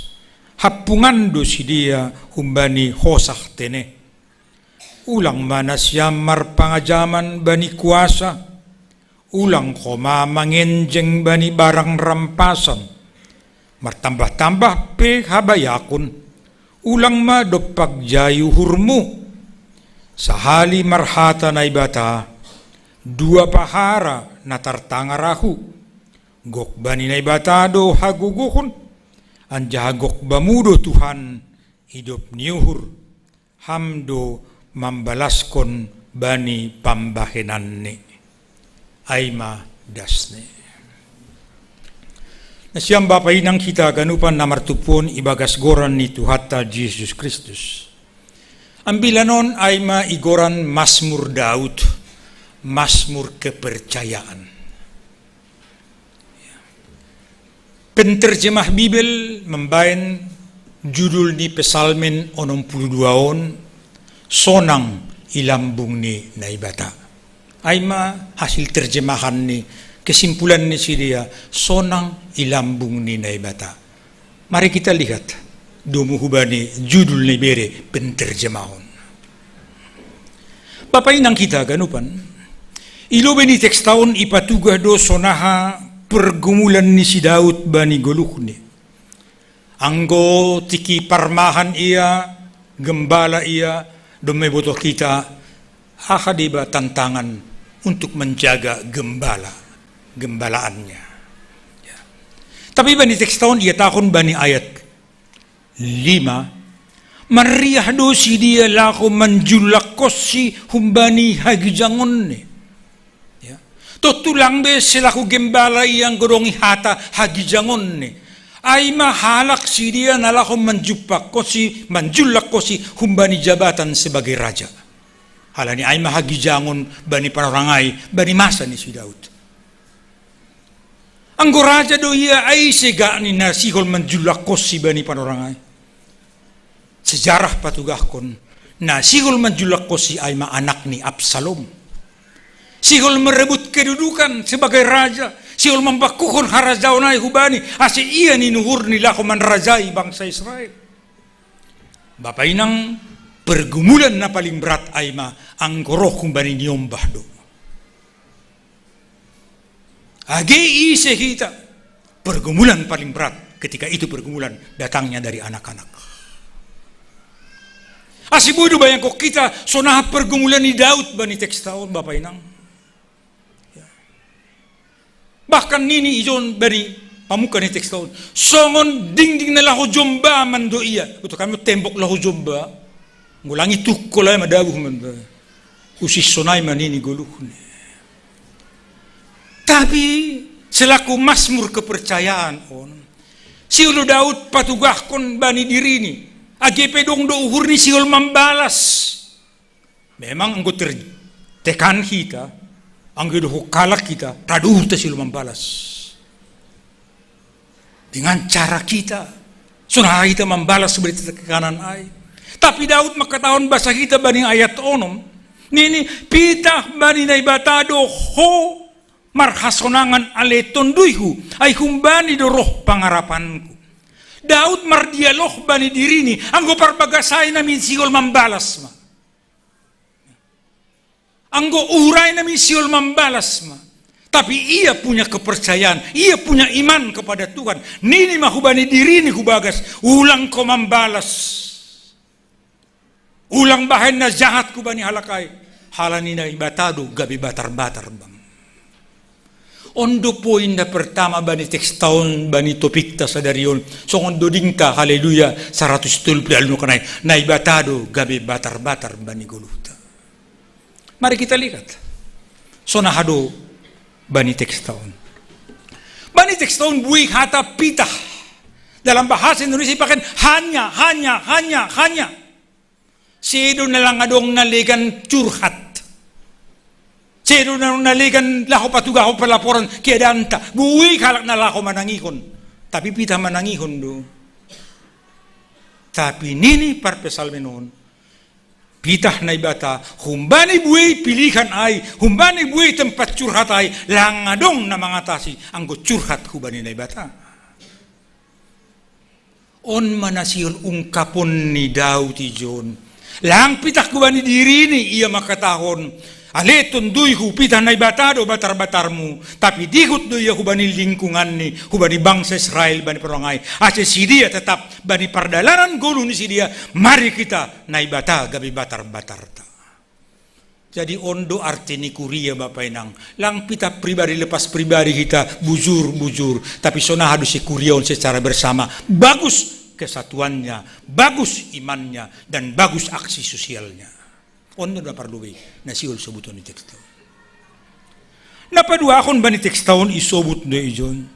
Hampungan do sidea humbani hosah tene. Ulang ma nasiam marpangajaman bani kuasa, ulang homa mangenjeng bani barang rampasan. Martambah-tambah pe habayakon, ulang ma dompak jai uhurmu. Sahali marhata Naibata, dua pahara na tartangar ahu. Gok bani Naibata do hagogohon, anjaha gok bamu do Tuhan, idop ni uhur. Ham do mambalaskon bani pambahenanni. Ai ma dasni. Nasiam bapa inang hita ganupan na martumpuon ibagas goran ni Tuhanta Jesus Kristus. Ambilan on ai ma igoran Masmur Daud, Masmur kepercayaan. Penterjemah Bibel mambaen judul ni Psalmen onom pulu dua on, Sonang i lambung ni Naibata. Ai ma hasil terjemahan ni, kesimpulan ni sidea, Sonang i lambung ni Naibata. Mari kita lihat domu hubani judul na ibere penterjemahon. Bapa inang hita ganupan, i lobei ni teksta on ipatugah do sonaha pergumulan ni si Daud bani goluhni. Anggo tingki parmahan ia, gembala ia, domu ma ibotoh hita, aha deba tantangan untuk menjaga gembala, gembalaannya. Ya. Tapi bani teksta on ihatahon bani ayat lima, marriah do sidea laho manjullangkonsi humbani hagijangonni. Ya. Tontu lang be selaku gembala ia anggo adong i hata hagijangonni. Ai ma halak sidea na laho manjumpangkonsi, manjullangkonsi humbani jabatan sebagai raja. Halani ai ma hagijangon bani panorang ai, bani masa ni si Daud. Anggo raja do ia, ai ise gakni na sihol manjullangkonsi bani panorang ai? Sejarah patugahkon, na sihol manjullangkonsi ai ma anak ni Absalom. Sihol merebut kedudukan sebagai raja, sihol mambangkuhon harajaon ai hubani, ase ia ninuhurni laho manrajai bangsa Israel. Bapa inang, pergumulan na paling berat ai ma anggo roh humbani niombah do. Age ise hita, pergumulan paling berat ketika itu pergumulan datangnya dari anak-anak. Asi boi do bayangkon hita sonaha pergumulan ni Daud bani teksta on, bapa inang. Ya. Bahkan nini ijon bani pamuka ni teksta on, songon dingding na laho jomba mando ia. Utuk hami tembok laho jomba. Anggo lang i tungkol ai madabuh mando. Husishon ai ma nini goluhni. Tapi selaku Masmur kepercayaan on, Sihol Daud patugahkon bani dirini, age pe dong do uhurni sihol mambalas. Memang anggo tertekan hita, anggo dohot halak hita, radu hita sihol mambalas. Dengan cara hita, songon hita mambalas bani tekanan ai. Tapi Daud mangkatahon basa hita bani ayat onom, nini, pitah bani Naibata do ho marhasonangan ale tonduyhu, ai humbani do roh pangarapanku. Daud mardialog bani dirini, anggo parbagasai namin sihol mambalas ma. Anggo uhur ai namin sihol mambalas ma. Tapi ia punya kepercayaan, ia punya iman kepada Tuhan. Nini ma hubani dirini hu bagas, ulang ho mambalas. Ulang bahen na jahat hubani halak ai. Halani Naibata do gabe batar-batar bang. On do poin na pertama bani teksta on, bani topikta sadari on. Songon dodingta, haleluya, saratus tolu puluh alunkan ai. Naibata do gabe batar-batar bani goluhta. Mari kita lihat. Songon aha do bani teksta on. Bani teksta on buei hata pitah. Dalam bahasa Indonesia dipakai hanya, hanya, hanya, hanya. Sedo na lang adong na legan curhat. Sedo na, na legan laho patugahon pelaporan keadaanta. Buei halak na laho manangihon. Tapi pitah manangihon do. Tapi nini parpsalmen on, pitah Naibata, humbani buei pilihan ai, humbani buei tempat curhat ai, lang adong na mangatasi anggo curhat hubani Naibata. On ma na sihol ungkapon ni Daud ijon. Lang pitah hubani dirini ia mangkatahon, ale tonduyhu, pitah Naibata do batar-batarmu, tapi dihut do ia hubani lingkunganni, hubani bangsa Israel, bani parrohang ai. Ase sidia tetap bani pardalanan goluh ni sidia, mari kita Naibata gabe batar-batarta. Jadi on do arti ni kuria, Bapa Inang. Lang pitah pribadi lepas pribadi hita, bujur, bujur. Tapi songon aha do si kuria on secara bersama. Bagus kesatuannya, bagus imannya, dan bagus aksi sosialnya. On do na parlobei na sihol sobuton ni teksta on. Na paduahon bani teksta on isobut do ijon.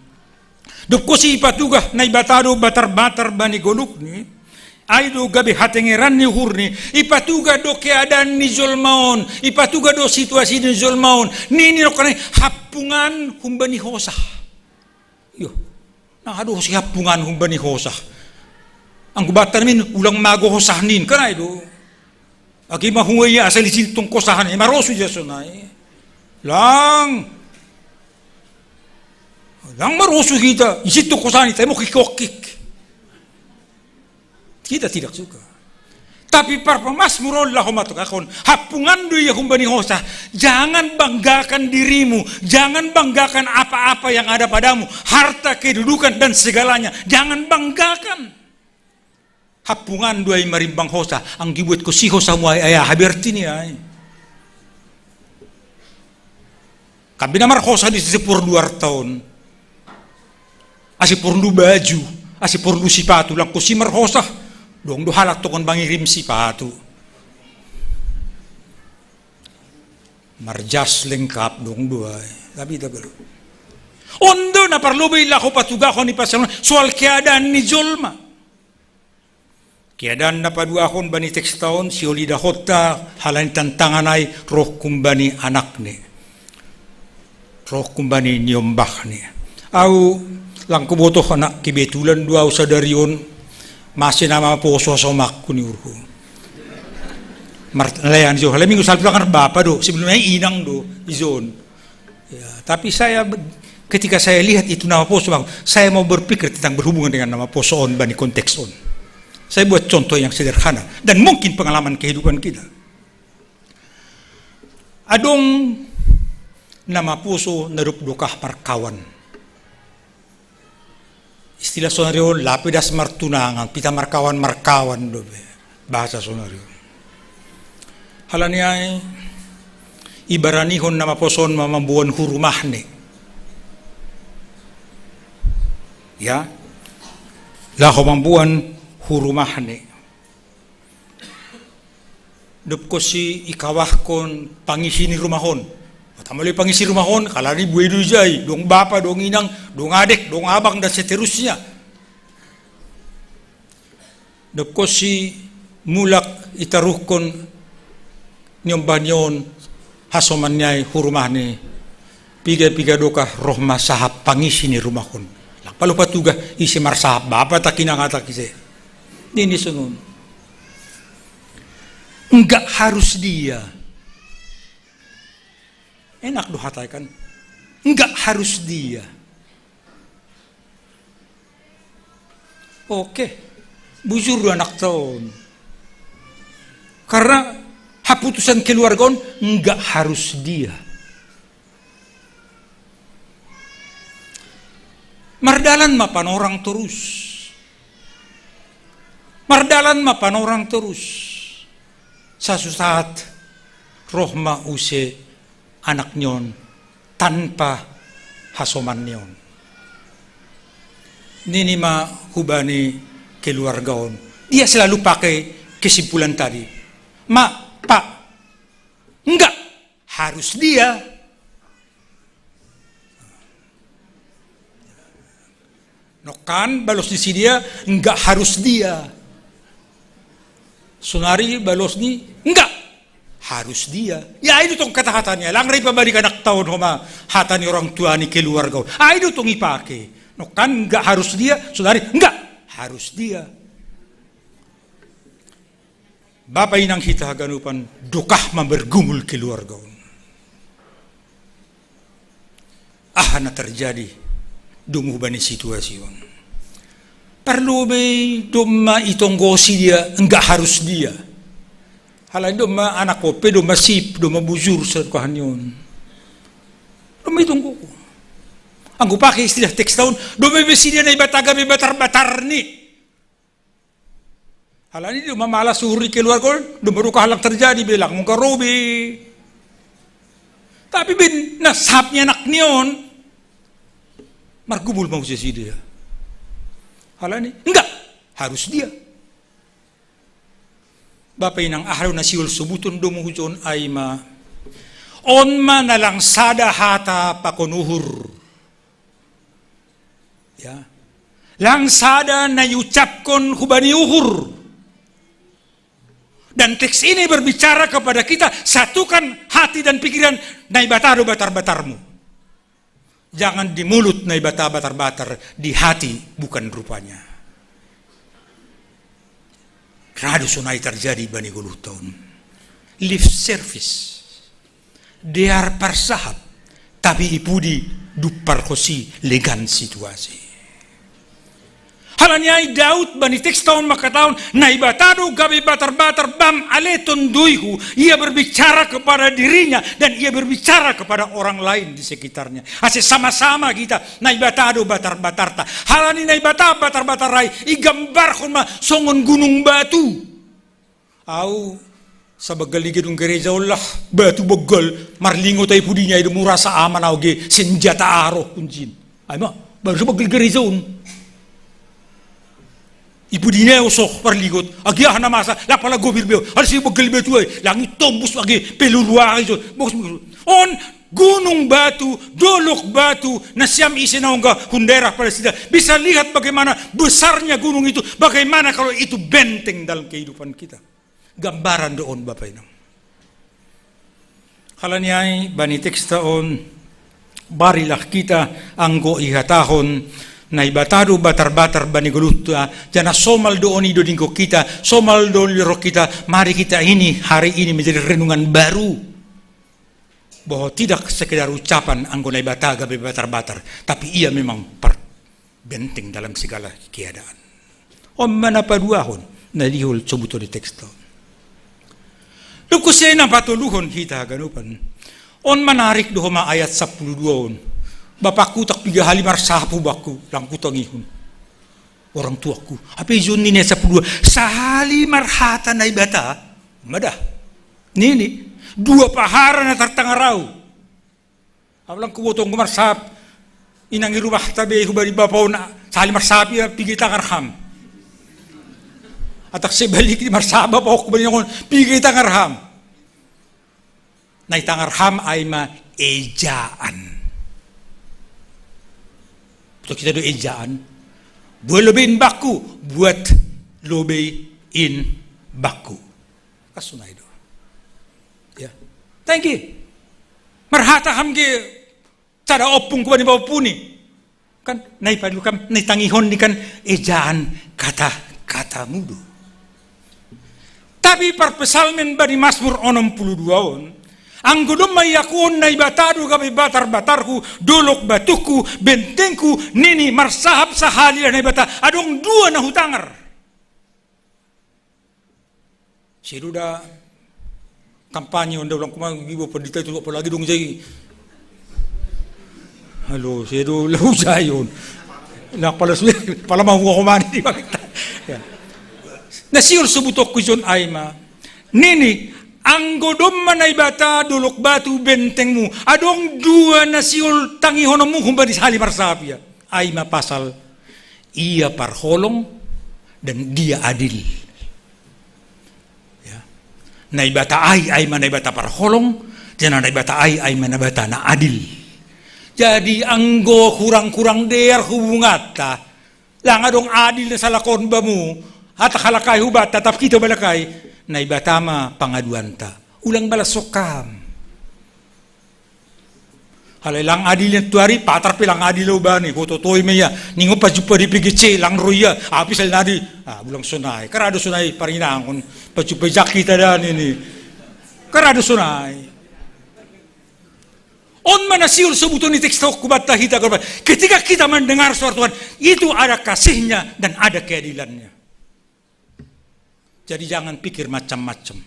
Dob konsi ipatugah Naibata do batar-batar bani goluhni, ai do gabe hatengeran ni uhurni, ipatugah do keadaan ni jolma on, ipatugah do situasi ni jolma on, nini do kan ai, hampungan humbani hosah. Yo, na aha do si hampungan humbani hosah. Anggo batar min ulang mago hosah nin, kan ai do. Agi ma hunga ia asa lisintong kosahan, ima rosu ja sonai. Lang. Lang marosu hita, isintong kosahan hita, ima kikokik. Kita tidak suka. Tapi parpamazmur on laho matugahon, hampungan do ia humbani hosah. Jangan banggakan dirimu, jangan banggakan apa-apa yang ada padamu, harta, kedudukan, dan segalanya. Jangan banggakan. Hampungan do ai marimbang hosah, anggo ibuatkon si hosahmu ai, ai aha berarti ni ai. Kan be na marhosah do ise porlu arta on. Ase porlu baju, ase porlu sipatu, lang konsi marhosah. Dong do halak tongon mangirim sipatu. Marjas lengkap dong do ai. Tapi ita galo. On do na parlobei laho patugahon i pasal on soal keadaan ni jolma. Keadaan na paduahon bani teksta on, sihol idahonta halani tantangan ai roh humbani anakni, roh humbani niombahni. Au lang huboto anak kebetulan do au sadari on, mase na maposo asa omakku ni uhurhu. Marlayan jo, halai minggu salpu kan bapa do, sebelumnya inang do, ijon. Ya, tapi saya be-, ketika saya lihat itu na maposo, Bang, saya mau berpikir tentang berhubungan dengan na maposo on bani konteks on. Saya buat contoh yang sederhana dan mungkin pengalaman kehidupan kita. Adong na maposo na dob dokah markawan. Istilah sonari on, lape das martunangan, pitah markawan, markawan dope. Bahasa sonari on. Halani ai, ibaranihon na maposo on ma mamboan hu rumahni. Ya. Laho mamboan hu rumahni. Dob konsi ikawahkon pangisi ni rumah on. Tama do pangisi rumah on, halani buei do ijai, dong bapa, dong inang, dong adek, dong abang, dan seterusnya. Dob konsi mulak itaruhkon ni ombah ni on hasoman ni ai hu rumahni, piga-piga dokah roh ma sahap pangisi ni rumah on. Lang palupa tugas ise marsahap, bapa tak inang atak ise. Nini songon, nggak harus dia. Enak do hatai kan? Nggak harus dia. Oke, bujur do anak ta on. Karena haputusan keluarga on nggak harus dia. Mardalan ma panorang torus. Mardalan ma panorang torus. Sasusaat roh ma use anak ni on tanpa hasoman ni on. Nini ma hubani keluarga on. Dia selalu pakai kesimpulan tadi. Ma, pak, enggak harus dia. Nongkan balos ni si dia, enggak harus dia. Sonari balos ni, enggak harus dia. Ya, ai do tong kata-katanya, lang ra ipabalik anak ta on homa hata ni orang tua ni keluarga on. Ai do tong ipake. Nongkan enggak harus dia, sonari enggak harus dia. Bapa inang hita haganupan, dokah ma margumul keluarga on. Aha na terjadi domu hubani situasi on? Parlobei domma itonggosi dia, enggak harus dia. Halani domma anak on pe domma sip, domma bujur sadokahni on. Domma itonggohon. Anggo pake istilah teks ta on, domma be si dia Naibata gabe batar-batarni. Halani domma malas uhur ni keluarga on, domma dokah lang terjadi be, lang mungkar robi. Tapi ben na sahap ni anak ni on, margumul ma use si dia. Halani enggak harus dia. Bapa inang, aha do na sihol sobuton domu hujon ai ma, on ma na lang sada hata pakon uhur. Ya. Lang sada na iucapkon hubani uhur. Dan teks ini berbicara kepada kita, satukan hati dan pikiran, Naibata do batar-batarmu. Jangan di mulut Naibata batar-batar, di hati bukan rupanya. Ra do sonai terjadi bani goluhta on. Lip service. Dear parsahap, tapi i pudi dumparhon si legan situasi. Halani ai Daud bani teks ta on mangkatahon, Naibata do gabe batar-batar, bam ale tonduyhu, ia berbicara kepada dirinya dan ia berbicara kepada orang lain di sekitarnya. Ase sama-sama hita, Naibata do batar-batarta. Halani Naibata batar-batar ai, igambarhon ma songon gunung batu. Au, sabanggal ni gedung gereja on lah, batu banggal, marlingot ai pudini ai do murasa aman au age, senjata aha rohkon jin. Ai ma, baru sabanggal gereja on. I pudini ai osoh marlingot, age aha na masa, lah pala gobir be on, halani sabanggal batu ai, lang itombus age, peluru aha ison, bos, bos. On, gunung batu, dolok batu, nasiam ise na ongga hun daerah Palestina, bisa lihat bagaimana besarnya gunung itu, bagaimana kalau itu benteng dalam kehidupan kita. Gambaran do on, Bapa Inang. Halani ai, bani teksta on, barilah kita anggo ihatahon, Naibata do batar-batar bani goluhta, janah somal do on i dodingkon hita, somal do on i roh hita, mari kita ini, hari ini menjadi renungan baru. Bahwa tidak sekedar ucapan anggo Naibata gabe batar-batar, tapi ia memang par-, benteng dalam segala keadaan. On ma na paduahon, na dihol sobuton ni teksta on. Dob use na patoluhon hita haganupan. On ma narik do homa ayat sampulu dua on. Bapakku tak piga hali marsahap hu bapakku, lang hutangihon. Orang tuaku. Hape ijon ni ayat sampulu dua. Sahali marhata Naibata. Mada. Nini. Dua pahara na tartangar au. Au lang huboto anggo marsahap inang ni rumahta be hubani bapa on, sahali marsahap ia, piga itangar ham. Atap sebalikna, marsahap bapa on hubani inang on, piga itangar ham. Na itangar ham ai ma ejaan. Buat kita do ejaan. Buat lobei, bapakku, buat lobei in bakku. Kasunai do. Ya. Tangki. Marhata ham ge sada ompung ku bani bapuni. Kan, nai padu kam, nai tangihon ni kan, ejaan kata, kata mudu. Tapi parpesalmen bani Mazmur onom puluh dua on, anggo domma iakuhon Naibata do gabe batar-batarhu, dolok batuku, bentengku, nini marsahap sahali Naibata, adong dua na hutangar. Sedo da kampanye on da ulang kuma gibo pendeta itu apalagi dong jai. Halo, sedo lau jai on. Na pala suwe, pala mau ngomong di bangita. Ya. Na siol sebut aku jon aima. Nini, anggo domma Naibata dolok batu bentengmu. Adong dua na siol tangihonomu humbani sahali marsahap ia. Aima pasal ia parholong dan dia adil. Ya. Naibata ai, aima Naibata parholong, jana Naibata ai, aima Naibata na adil. Jadi anggo kurang-kurang dear hubunganta, lang adong adil na salakon bamu, hata halakai hubat, tatap kita balakai, Naibata ma pangaduanta. Ulang balas sokam. Halai lang adil yang tuari, patar pe lang adil lo bani, ho totoi me ia, ningo pajumpa di P G C, lang ro ia, api sal nadi, ah, bulang sonai, karado sonai parinangon, pajumpa jaki tadan ini, karado sonai. On mana siul sebuton di teks tok kubatta hita korban. Ketika kita mendengar suara Tuhan, itu ada kasihnya dan ada keadilannya. Jadi jangan pikir macam-macam.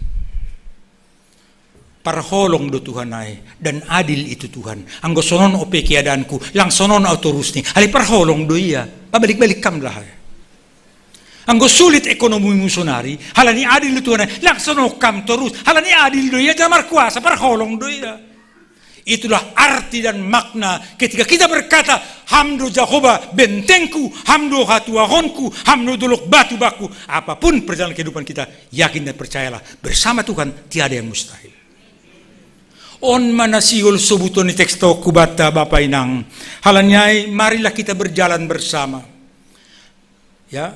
Parholong do Tuhan ai, dan adil itu Tuhan. Anggo sonon ope keadaanku, lang sonon au torus ni. Halai parholong do ia, pabalik-balik kam lah. Anggo sulit ekonomi musonari, halani adil do Tuhan ai, lang sonon kam torus. Halani adil do ia, jana markuasa, parholong do ia. Itulah arti dan makna ketika kita berkata, "Ham do Jahowa bentengku, ham do hatuahonku, ham do dolok batu bakku." Apapun perjalanan kehidupan kita, yakin dan percayalah, bersama Tuhan tiada yang mustahil. On mana siul sobuton ni teks tok kubatta bapa inang. Halani ai, marilah kita berjalan bersama. Ya,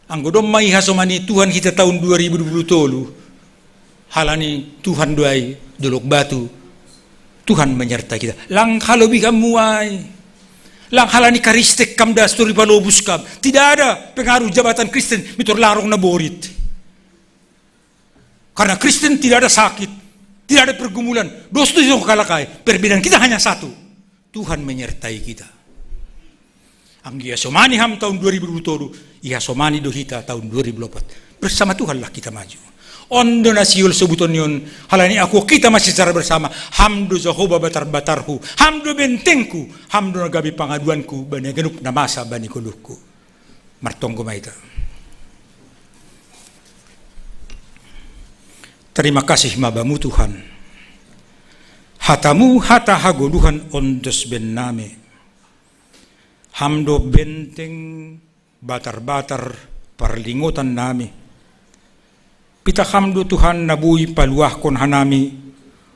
anggo domma ihasomani Tuhan hita tahun dua ribu dua puluh tolu, halani Tuhan do ai dolok batu, Tuhan menyertai kita. Lang halobihanmu ai, lang halani karistek kam das tori palobus kam. Tidak ada pengaruh jabatan Kristen mitor larong na borit. Karena Kristen tidak ada sakit, tidak ada pergumulan. Dos tu halakai. Perbedaan kita hanya satu. Tuhan menyertai kita. Anggo ihasomani ham tahun dua ribu dua puluh tolu, ihasomani do hita tahun dua ribu dua puluh empat. Bersama Tuhanlah kita maju. On do na siul sobuton ni on, halani aku kita masih secara bersama, ham do Jahowa batar-batarhu, ham do bentengku, ham do na gabe pangaduanku, bani ganup na masa bani goluhku. Martonggo ma hita. Terima kasih ma Bamu Tuhan. Hatamu hata hagoluhan ondos bennami. Ham do benteng batar-batar parlingotannami. Pitah Ham do Tuhan na boi paluahkon hanami,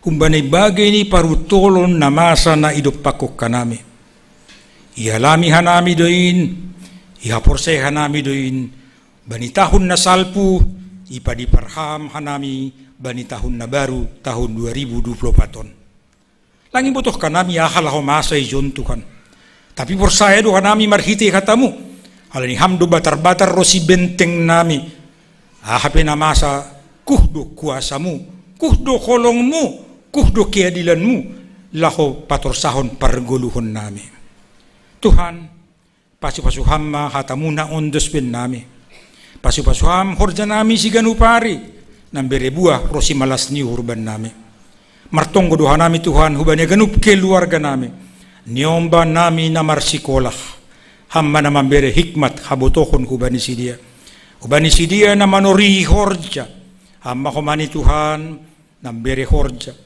humbani bagei ni paruntolon na masa na idompakkon hanami. Ialami hanami do in, ihaporsea hanami do in, bani tahun na salpu, ipadipar Ham hanami, bani tahun na baru, tahun dua ribu dua puluh empat on. Lang ibotoh hanami aha laho masa ijon Tuhan. Tapi porsaya do hanami marhite hatamu. Halani Ham do batar-batar ro si bentengnami. Aha pe na masa, kuh do kuasamu, kuh do holongmu, kuh do keadilanmu, laho patorsahon pargoluhonnami. Tuhan, pasu-pasu Ham ma hatamu na ondos bennami. Pasu-pasu Ham horjanami siganup ari, nambere buah ro simalas ni uhur bannami. Martonggo do hanami Tuhan hubani ganup keluarganami. Niombanami na marsikolah, Ham ma na mambere hikmat habotohon hubani sidea. Hubani sidea na manorihi horja, Ham ma homani Tuhan nambere horja.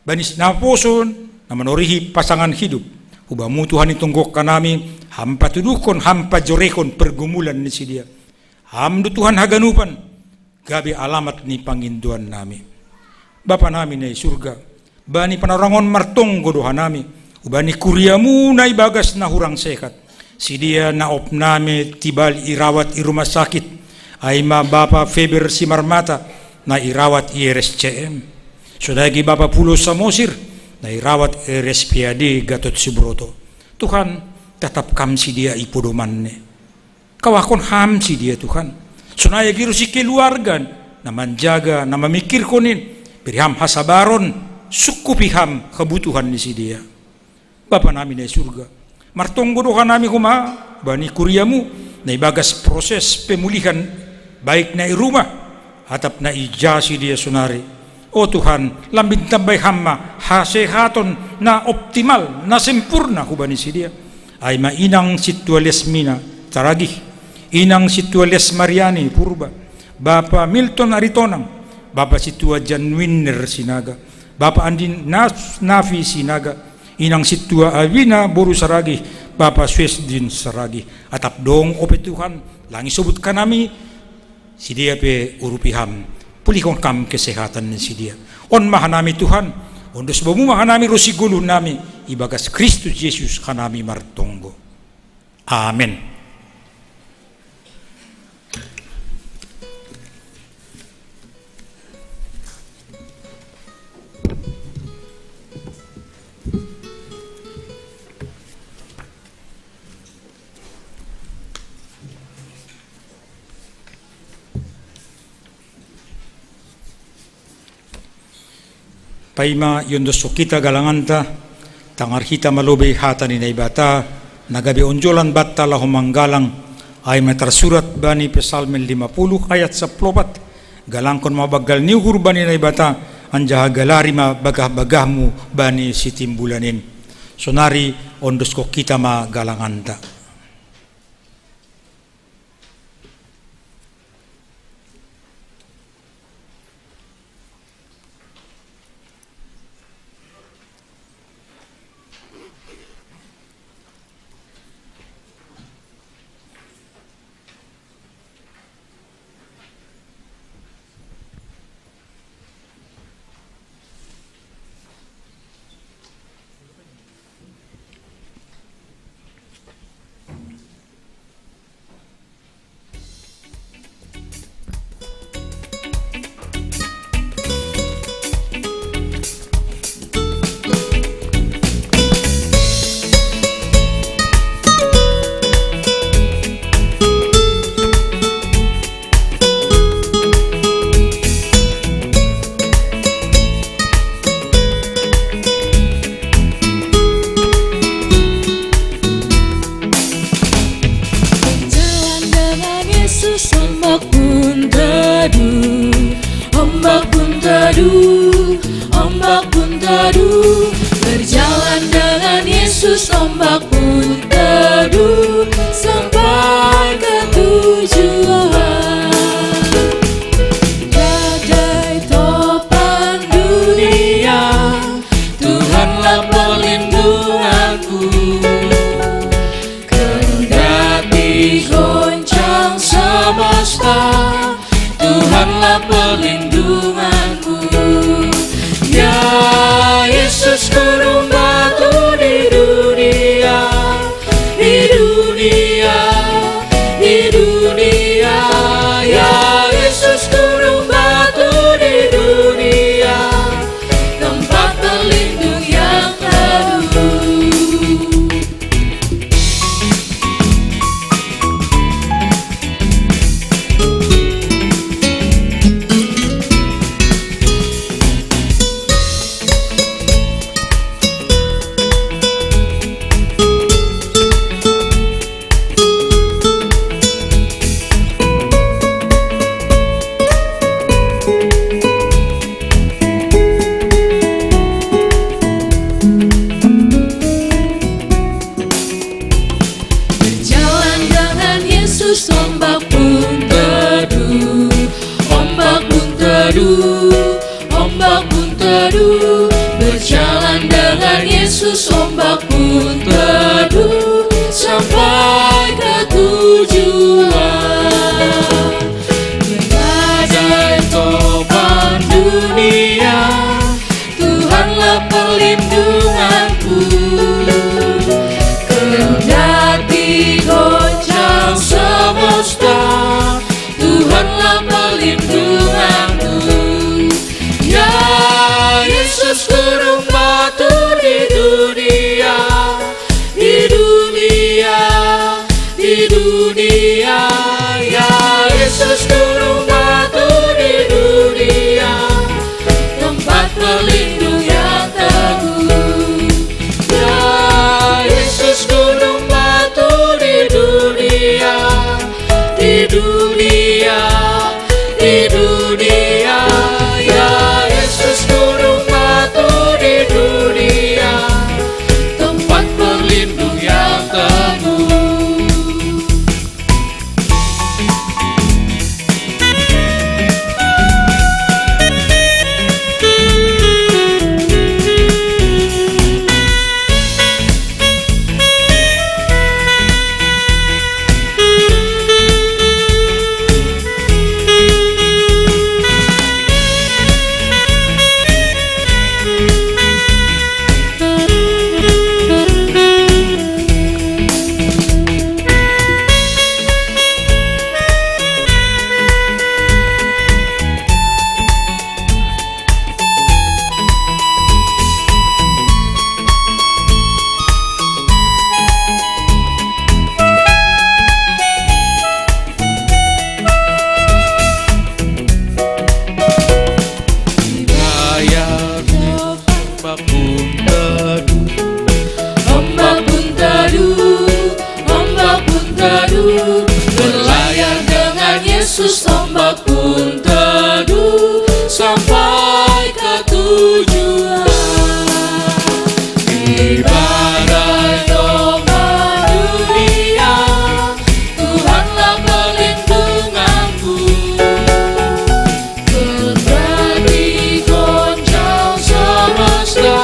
Bani si naposo na manorihi pasangan hidup. Hubamu Tuhan itonggok hanami, Ham patuduhkon, Ham pajorehon pergumulan ni sidea. Ham do Tuhan haganupan, gabe alamat ni pangindoannami. Bapa nami na i surga, bani panorang on martonggo do hanami, hubani kuriamu na ibagas na hurang sehat. Sidea na opnami tibal irawat i rumah sakit, Ai ma Bapa Feber Simarmata, na irawat i R S C M. Sonai agi Bapa Pulo Samosir, na irawat i R S P A D Gatot Subroto. Tuhan, tatap kam si dia i podomanna. Kawahkon ham si dia Tuhan. Sonai agi ro si keluarga, na manjaga, na mamikirkon in, bere ham hasabaron, sungkupi ham kebutuhan ni si dia. Bapa nami na i surga, martonggo do hanami homa bani kuriamu, na ibagas proses pemulihan, baik na i rumah, atap na i ja si dia sonari. O Tuhan, lambin tambai ham ma hasehaton na optimal, na sempurna hubani si dia. Ai ma inang sintua Lesmina Taragih, inang sintua Les Mariani Purba, Bapa Milton Aritonang, Bapa sintua Jan Winner Sinaga, Bapa Andin Nas-, Nafi Sinaga, inang sintua Awina boru Saragih, Bapa Suesdin Saragih. Atap dong ope Tuhan, lang isobut hanami, si dia pe urupi ham, pulihkon ham kesehatan ni si dia. On ma hanami Tuhan, ondos bo mu ma hanami ro si goluh nami, ibagas Kristus Jesus hanami martonggo. Amen. Paima iondoskon hita galanganta, tangar hita ma lobei hata ni Naibata, na gabe onjolan banta laho manggalang, ai ma tarsurat bani Psalmen lima puluh ayat sampulu opat, galangkon ma banggal ni uhur bani Naibata, anjaha galari ma bagah-bagahmu bani sitimbulan in. Sonari ondoskon hita ma galanganta. Jalan dengan Yesus, ombak pun teduh, ombak pun teduh, ombak pun teduh. Berjalan dengan Yesus, ombak pun teduh, sampai ke tujuan. Badai topan dunia, Tuhanlah perlindunganku. Kendati goncang semesta, Tuhanlah perlindunganku. Ya Yesus, gunung batu di dunia, di dunia, di dunia. Ya Yesus, gunung batu di dunia, tempat berlindung yang teduh. Berjalan dengan Yesus, ombak pun teduh, ombak pun teduh, ombak pun teduh. Berjalan dengan Yesus, ombak pun teduh, sampai ke tujuan. Badai topan dunia, Tuhanlah perlindunganku. Kendati goncang semesta, Tuhan Dunia, ya Yesus, gunung batu di dunia, tempat berlindung yang teguh. Hamba pun teduh, hamba pun teduh, hamba pun teduh. Berlayar dengan Yesus, hamba pun teduh sampai ke tujuan. Di badai topan dunia, Tuhanlah perlindunganku. Terjadi goncang semesta,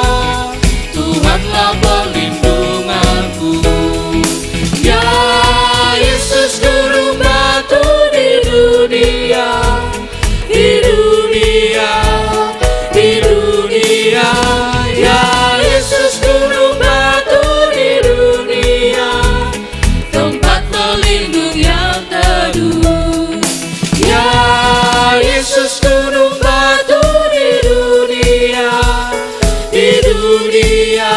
Tuhanlah perlindunganku. Ya Yesus, gunung batu di dunia, di dunia, di dunia. Ya Yesus, gunung batu di dunia, tempat berlindung yang teduh. Ya Yesus, gunung batu di dunia, di dunia,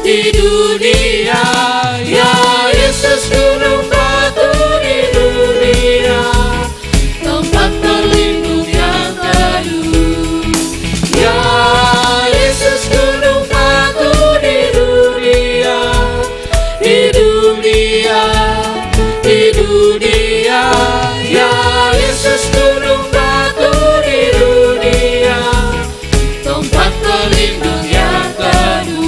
di dunia. Ya Yesus, gunung batu di dunia, tempat berlindung yang teduh. Ya Yesus, gunung batu di dunia, di dunia, di dunia. Ya Yesus, gunung batu di dunia, tempat berlindung yang teduh.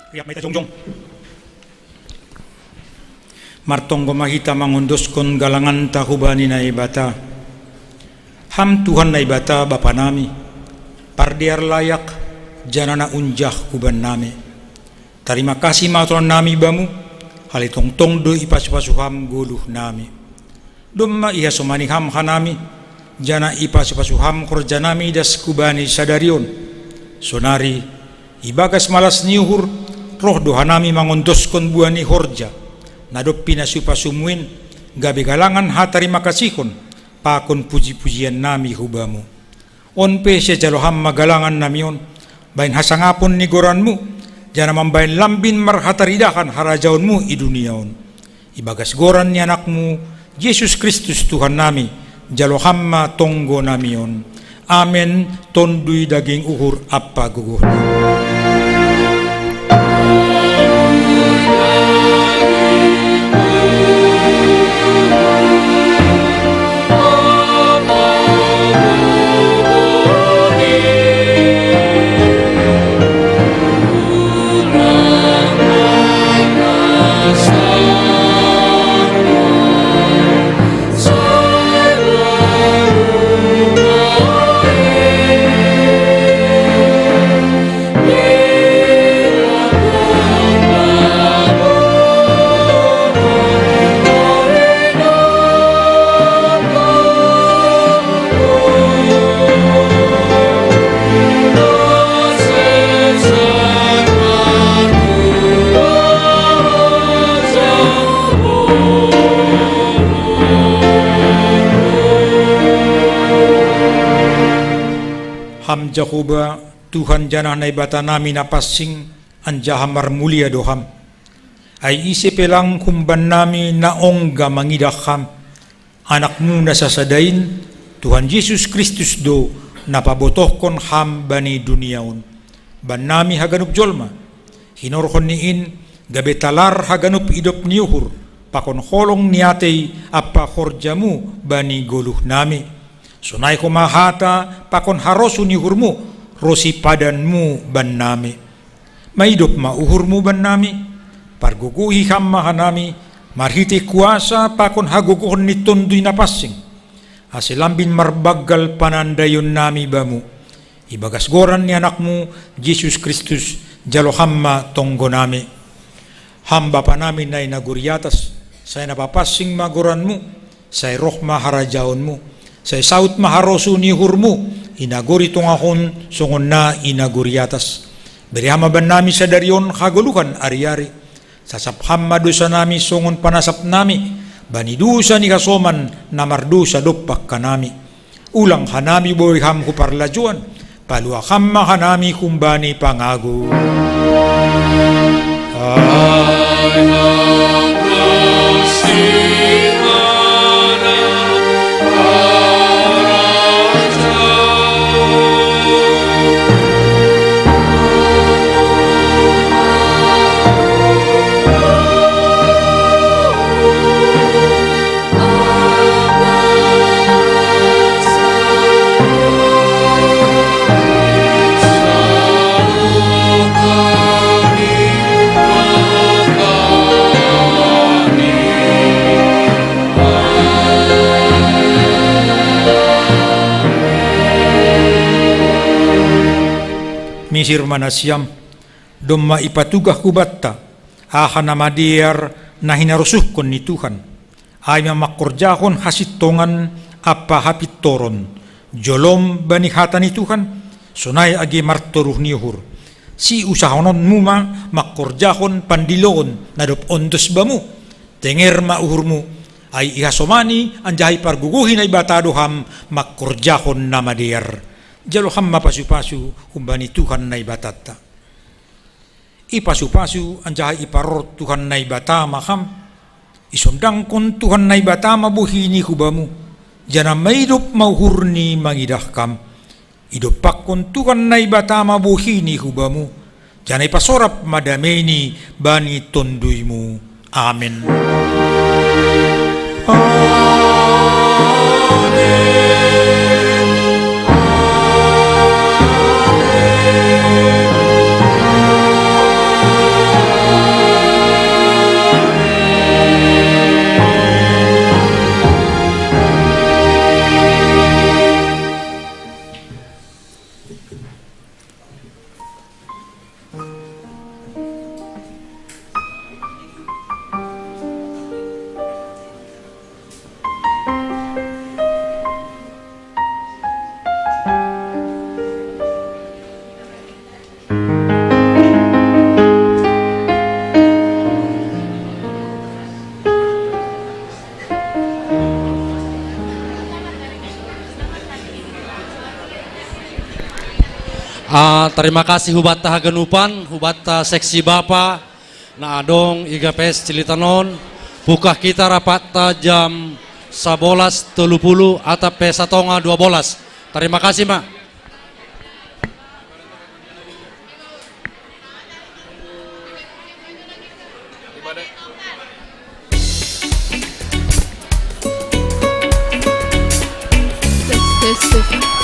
Riap ma hita jongjong. Martonggo ma hita mangondoskon galanganta hubani Naibata. Ham Tuhan Naibata Bapa nami, pardear layak, janah na unjah hubannami. Tarima kasih ma tuhannami Bamu, halani tongtong do ipasu-pasu Ham goluhnami. Domma ihasomani Ham hanami, janah ipasu-pasu Ham horjanami das hubani sadari on. Sonari, ibagas malas ni uhur, roh do hanami mangondoskon buah ni horja, na dob pinasu-pasuMu in, gabe galangan hatarima kasihon, pakon puji-pujiannami hu Bamu. On pe sijalo Ham ma galangannami on, bahen hasangapon ni goranMu, janah mambahen lambin marhataridahan harajaonMu i dunia on. Ibagas goran ni AnakMu, Jesus Kristus Tuhannami, jalo Ham ma tonggonami on. Amen. Tonduy daging, uhur ampa gogohNi. Ham Jahowa, Tuhan janah Naibata nami na pansing, anjaha marmulia do Ham. Ai ise pe lang humban nami na ongga mangidah Ham? Anak-Mu na sasada in, Tuhan Jesus Kristus do, na pabotohkon Ham bani dunia on. Bannami haganup jolma, hinorhon ni in, gabe talar haganup idop ni uhur, pakon holong ni atei ampa horja-Mu bani goluh nami. Sonai homa hata pakon harosuh ni uhur-Mu, ronsi padan-Mu bannami. Maidop ma uhur-Mu bannami, pargogohi Ham ma hanami, marhitei kuasa pakon hagogohon ni Tonduy Napansing, ase lambin marbanggal panandaion nami Bamu. Ibagas goran ni Anak-Mu, Jesus Kristus, jalo Ham ma tonggo nami. Ham Bapa nami na i nagori atas, sai na papansing ma goran-Mu, sai roh ma harajaon-Mu, sai saud ma harosuh ni uhur-Mu, i nagori tongah on songon na i nagori atas. Bere Ham ma bannami sadari on hagoluhan ari-ari. Sasap Ham ma dousa nami songon panasap nami, bani dousa ni hasoman na mardousa dompak hanami. Ulang hanami boi Ham hu parlajouan, palua Ham ma hanami humbani pangago. Misir ma nasiam, domma ipatugah hubanta aha na madear na hinarosuhkon ni Tuhan. Ai ma mangkorjahon hasintongan ampa hapintoron, jolom bani hata ni Tuhan, sonai age martoruh ni uhur. Siusahononmu ma mangkorjahon pandiloon na dob ondos bamu. Tenger ma uhurmu, ai ihasomani anjaha ipargogohi Naibata do ham mangkorjahon na madear. Jalo ham ma pasupasu humbani Tuhan Naibatanta. Ipasupasu anjaha iparorot Tuhan Naibata ma ham. Isondangkon Tuhan Naibata ma bohini hu bamu, janah maidop ma uhurni mangidah ham. Idompakkon Tuhan Naibata ma bohini hu bamu, janah ipasorap ma dameini bani tonduymu. Amen. Ah, terima kasih hubanta haganupan, hubanta seksi bapa na adong i G P S Cilitanon. Buka hita rapatta jam sabolas tolu pulu atap pe satonga dua bolas. Terima kasih ma. Tes, tes, tes.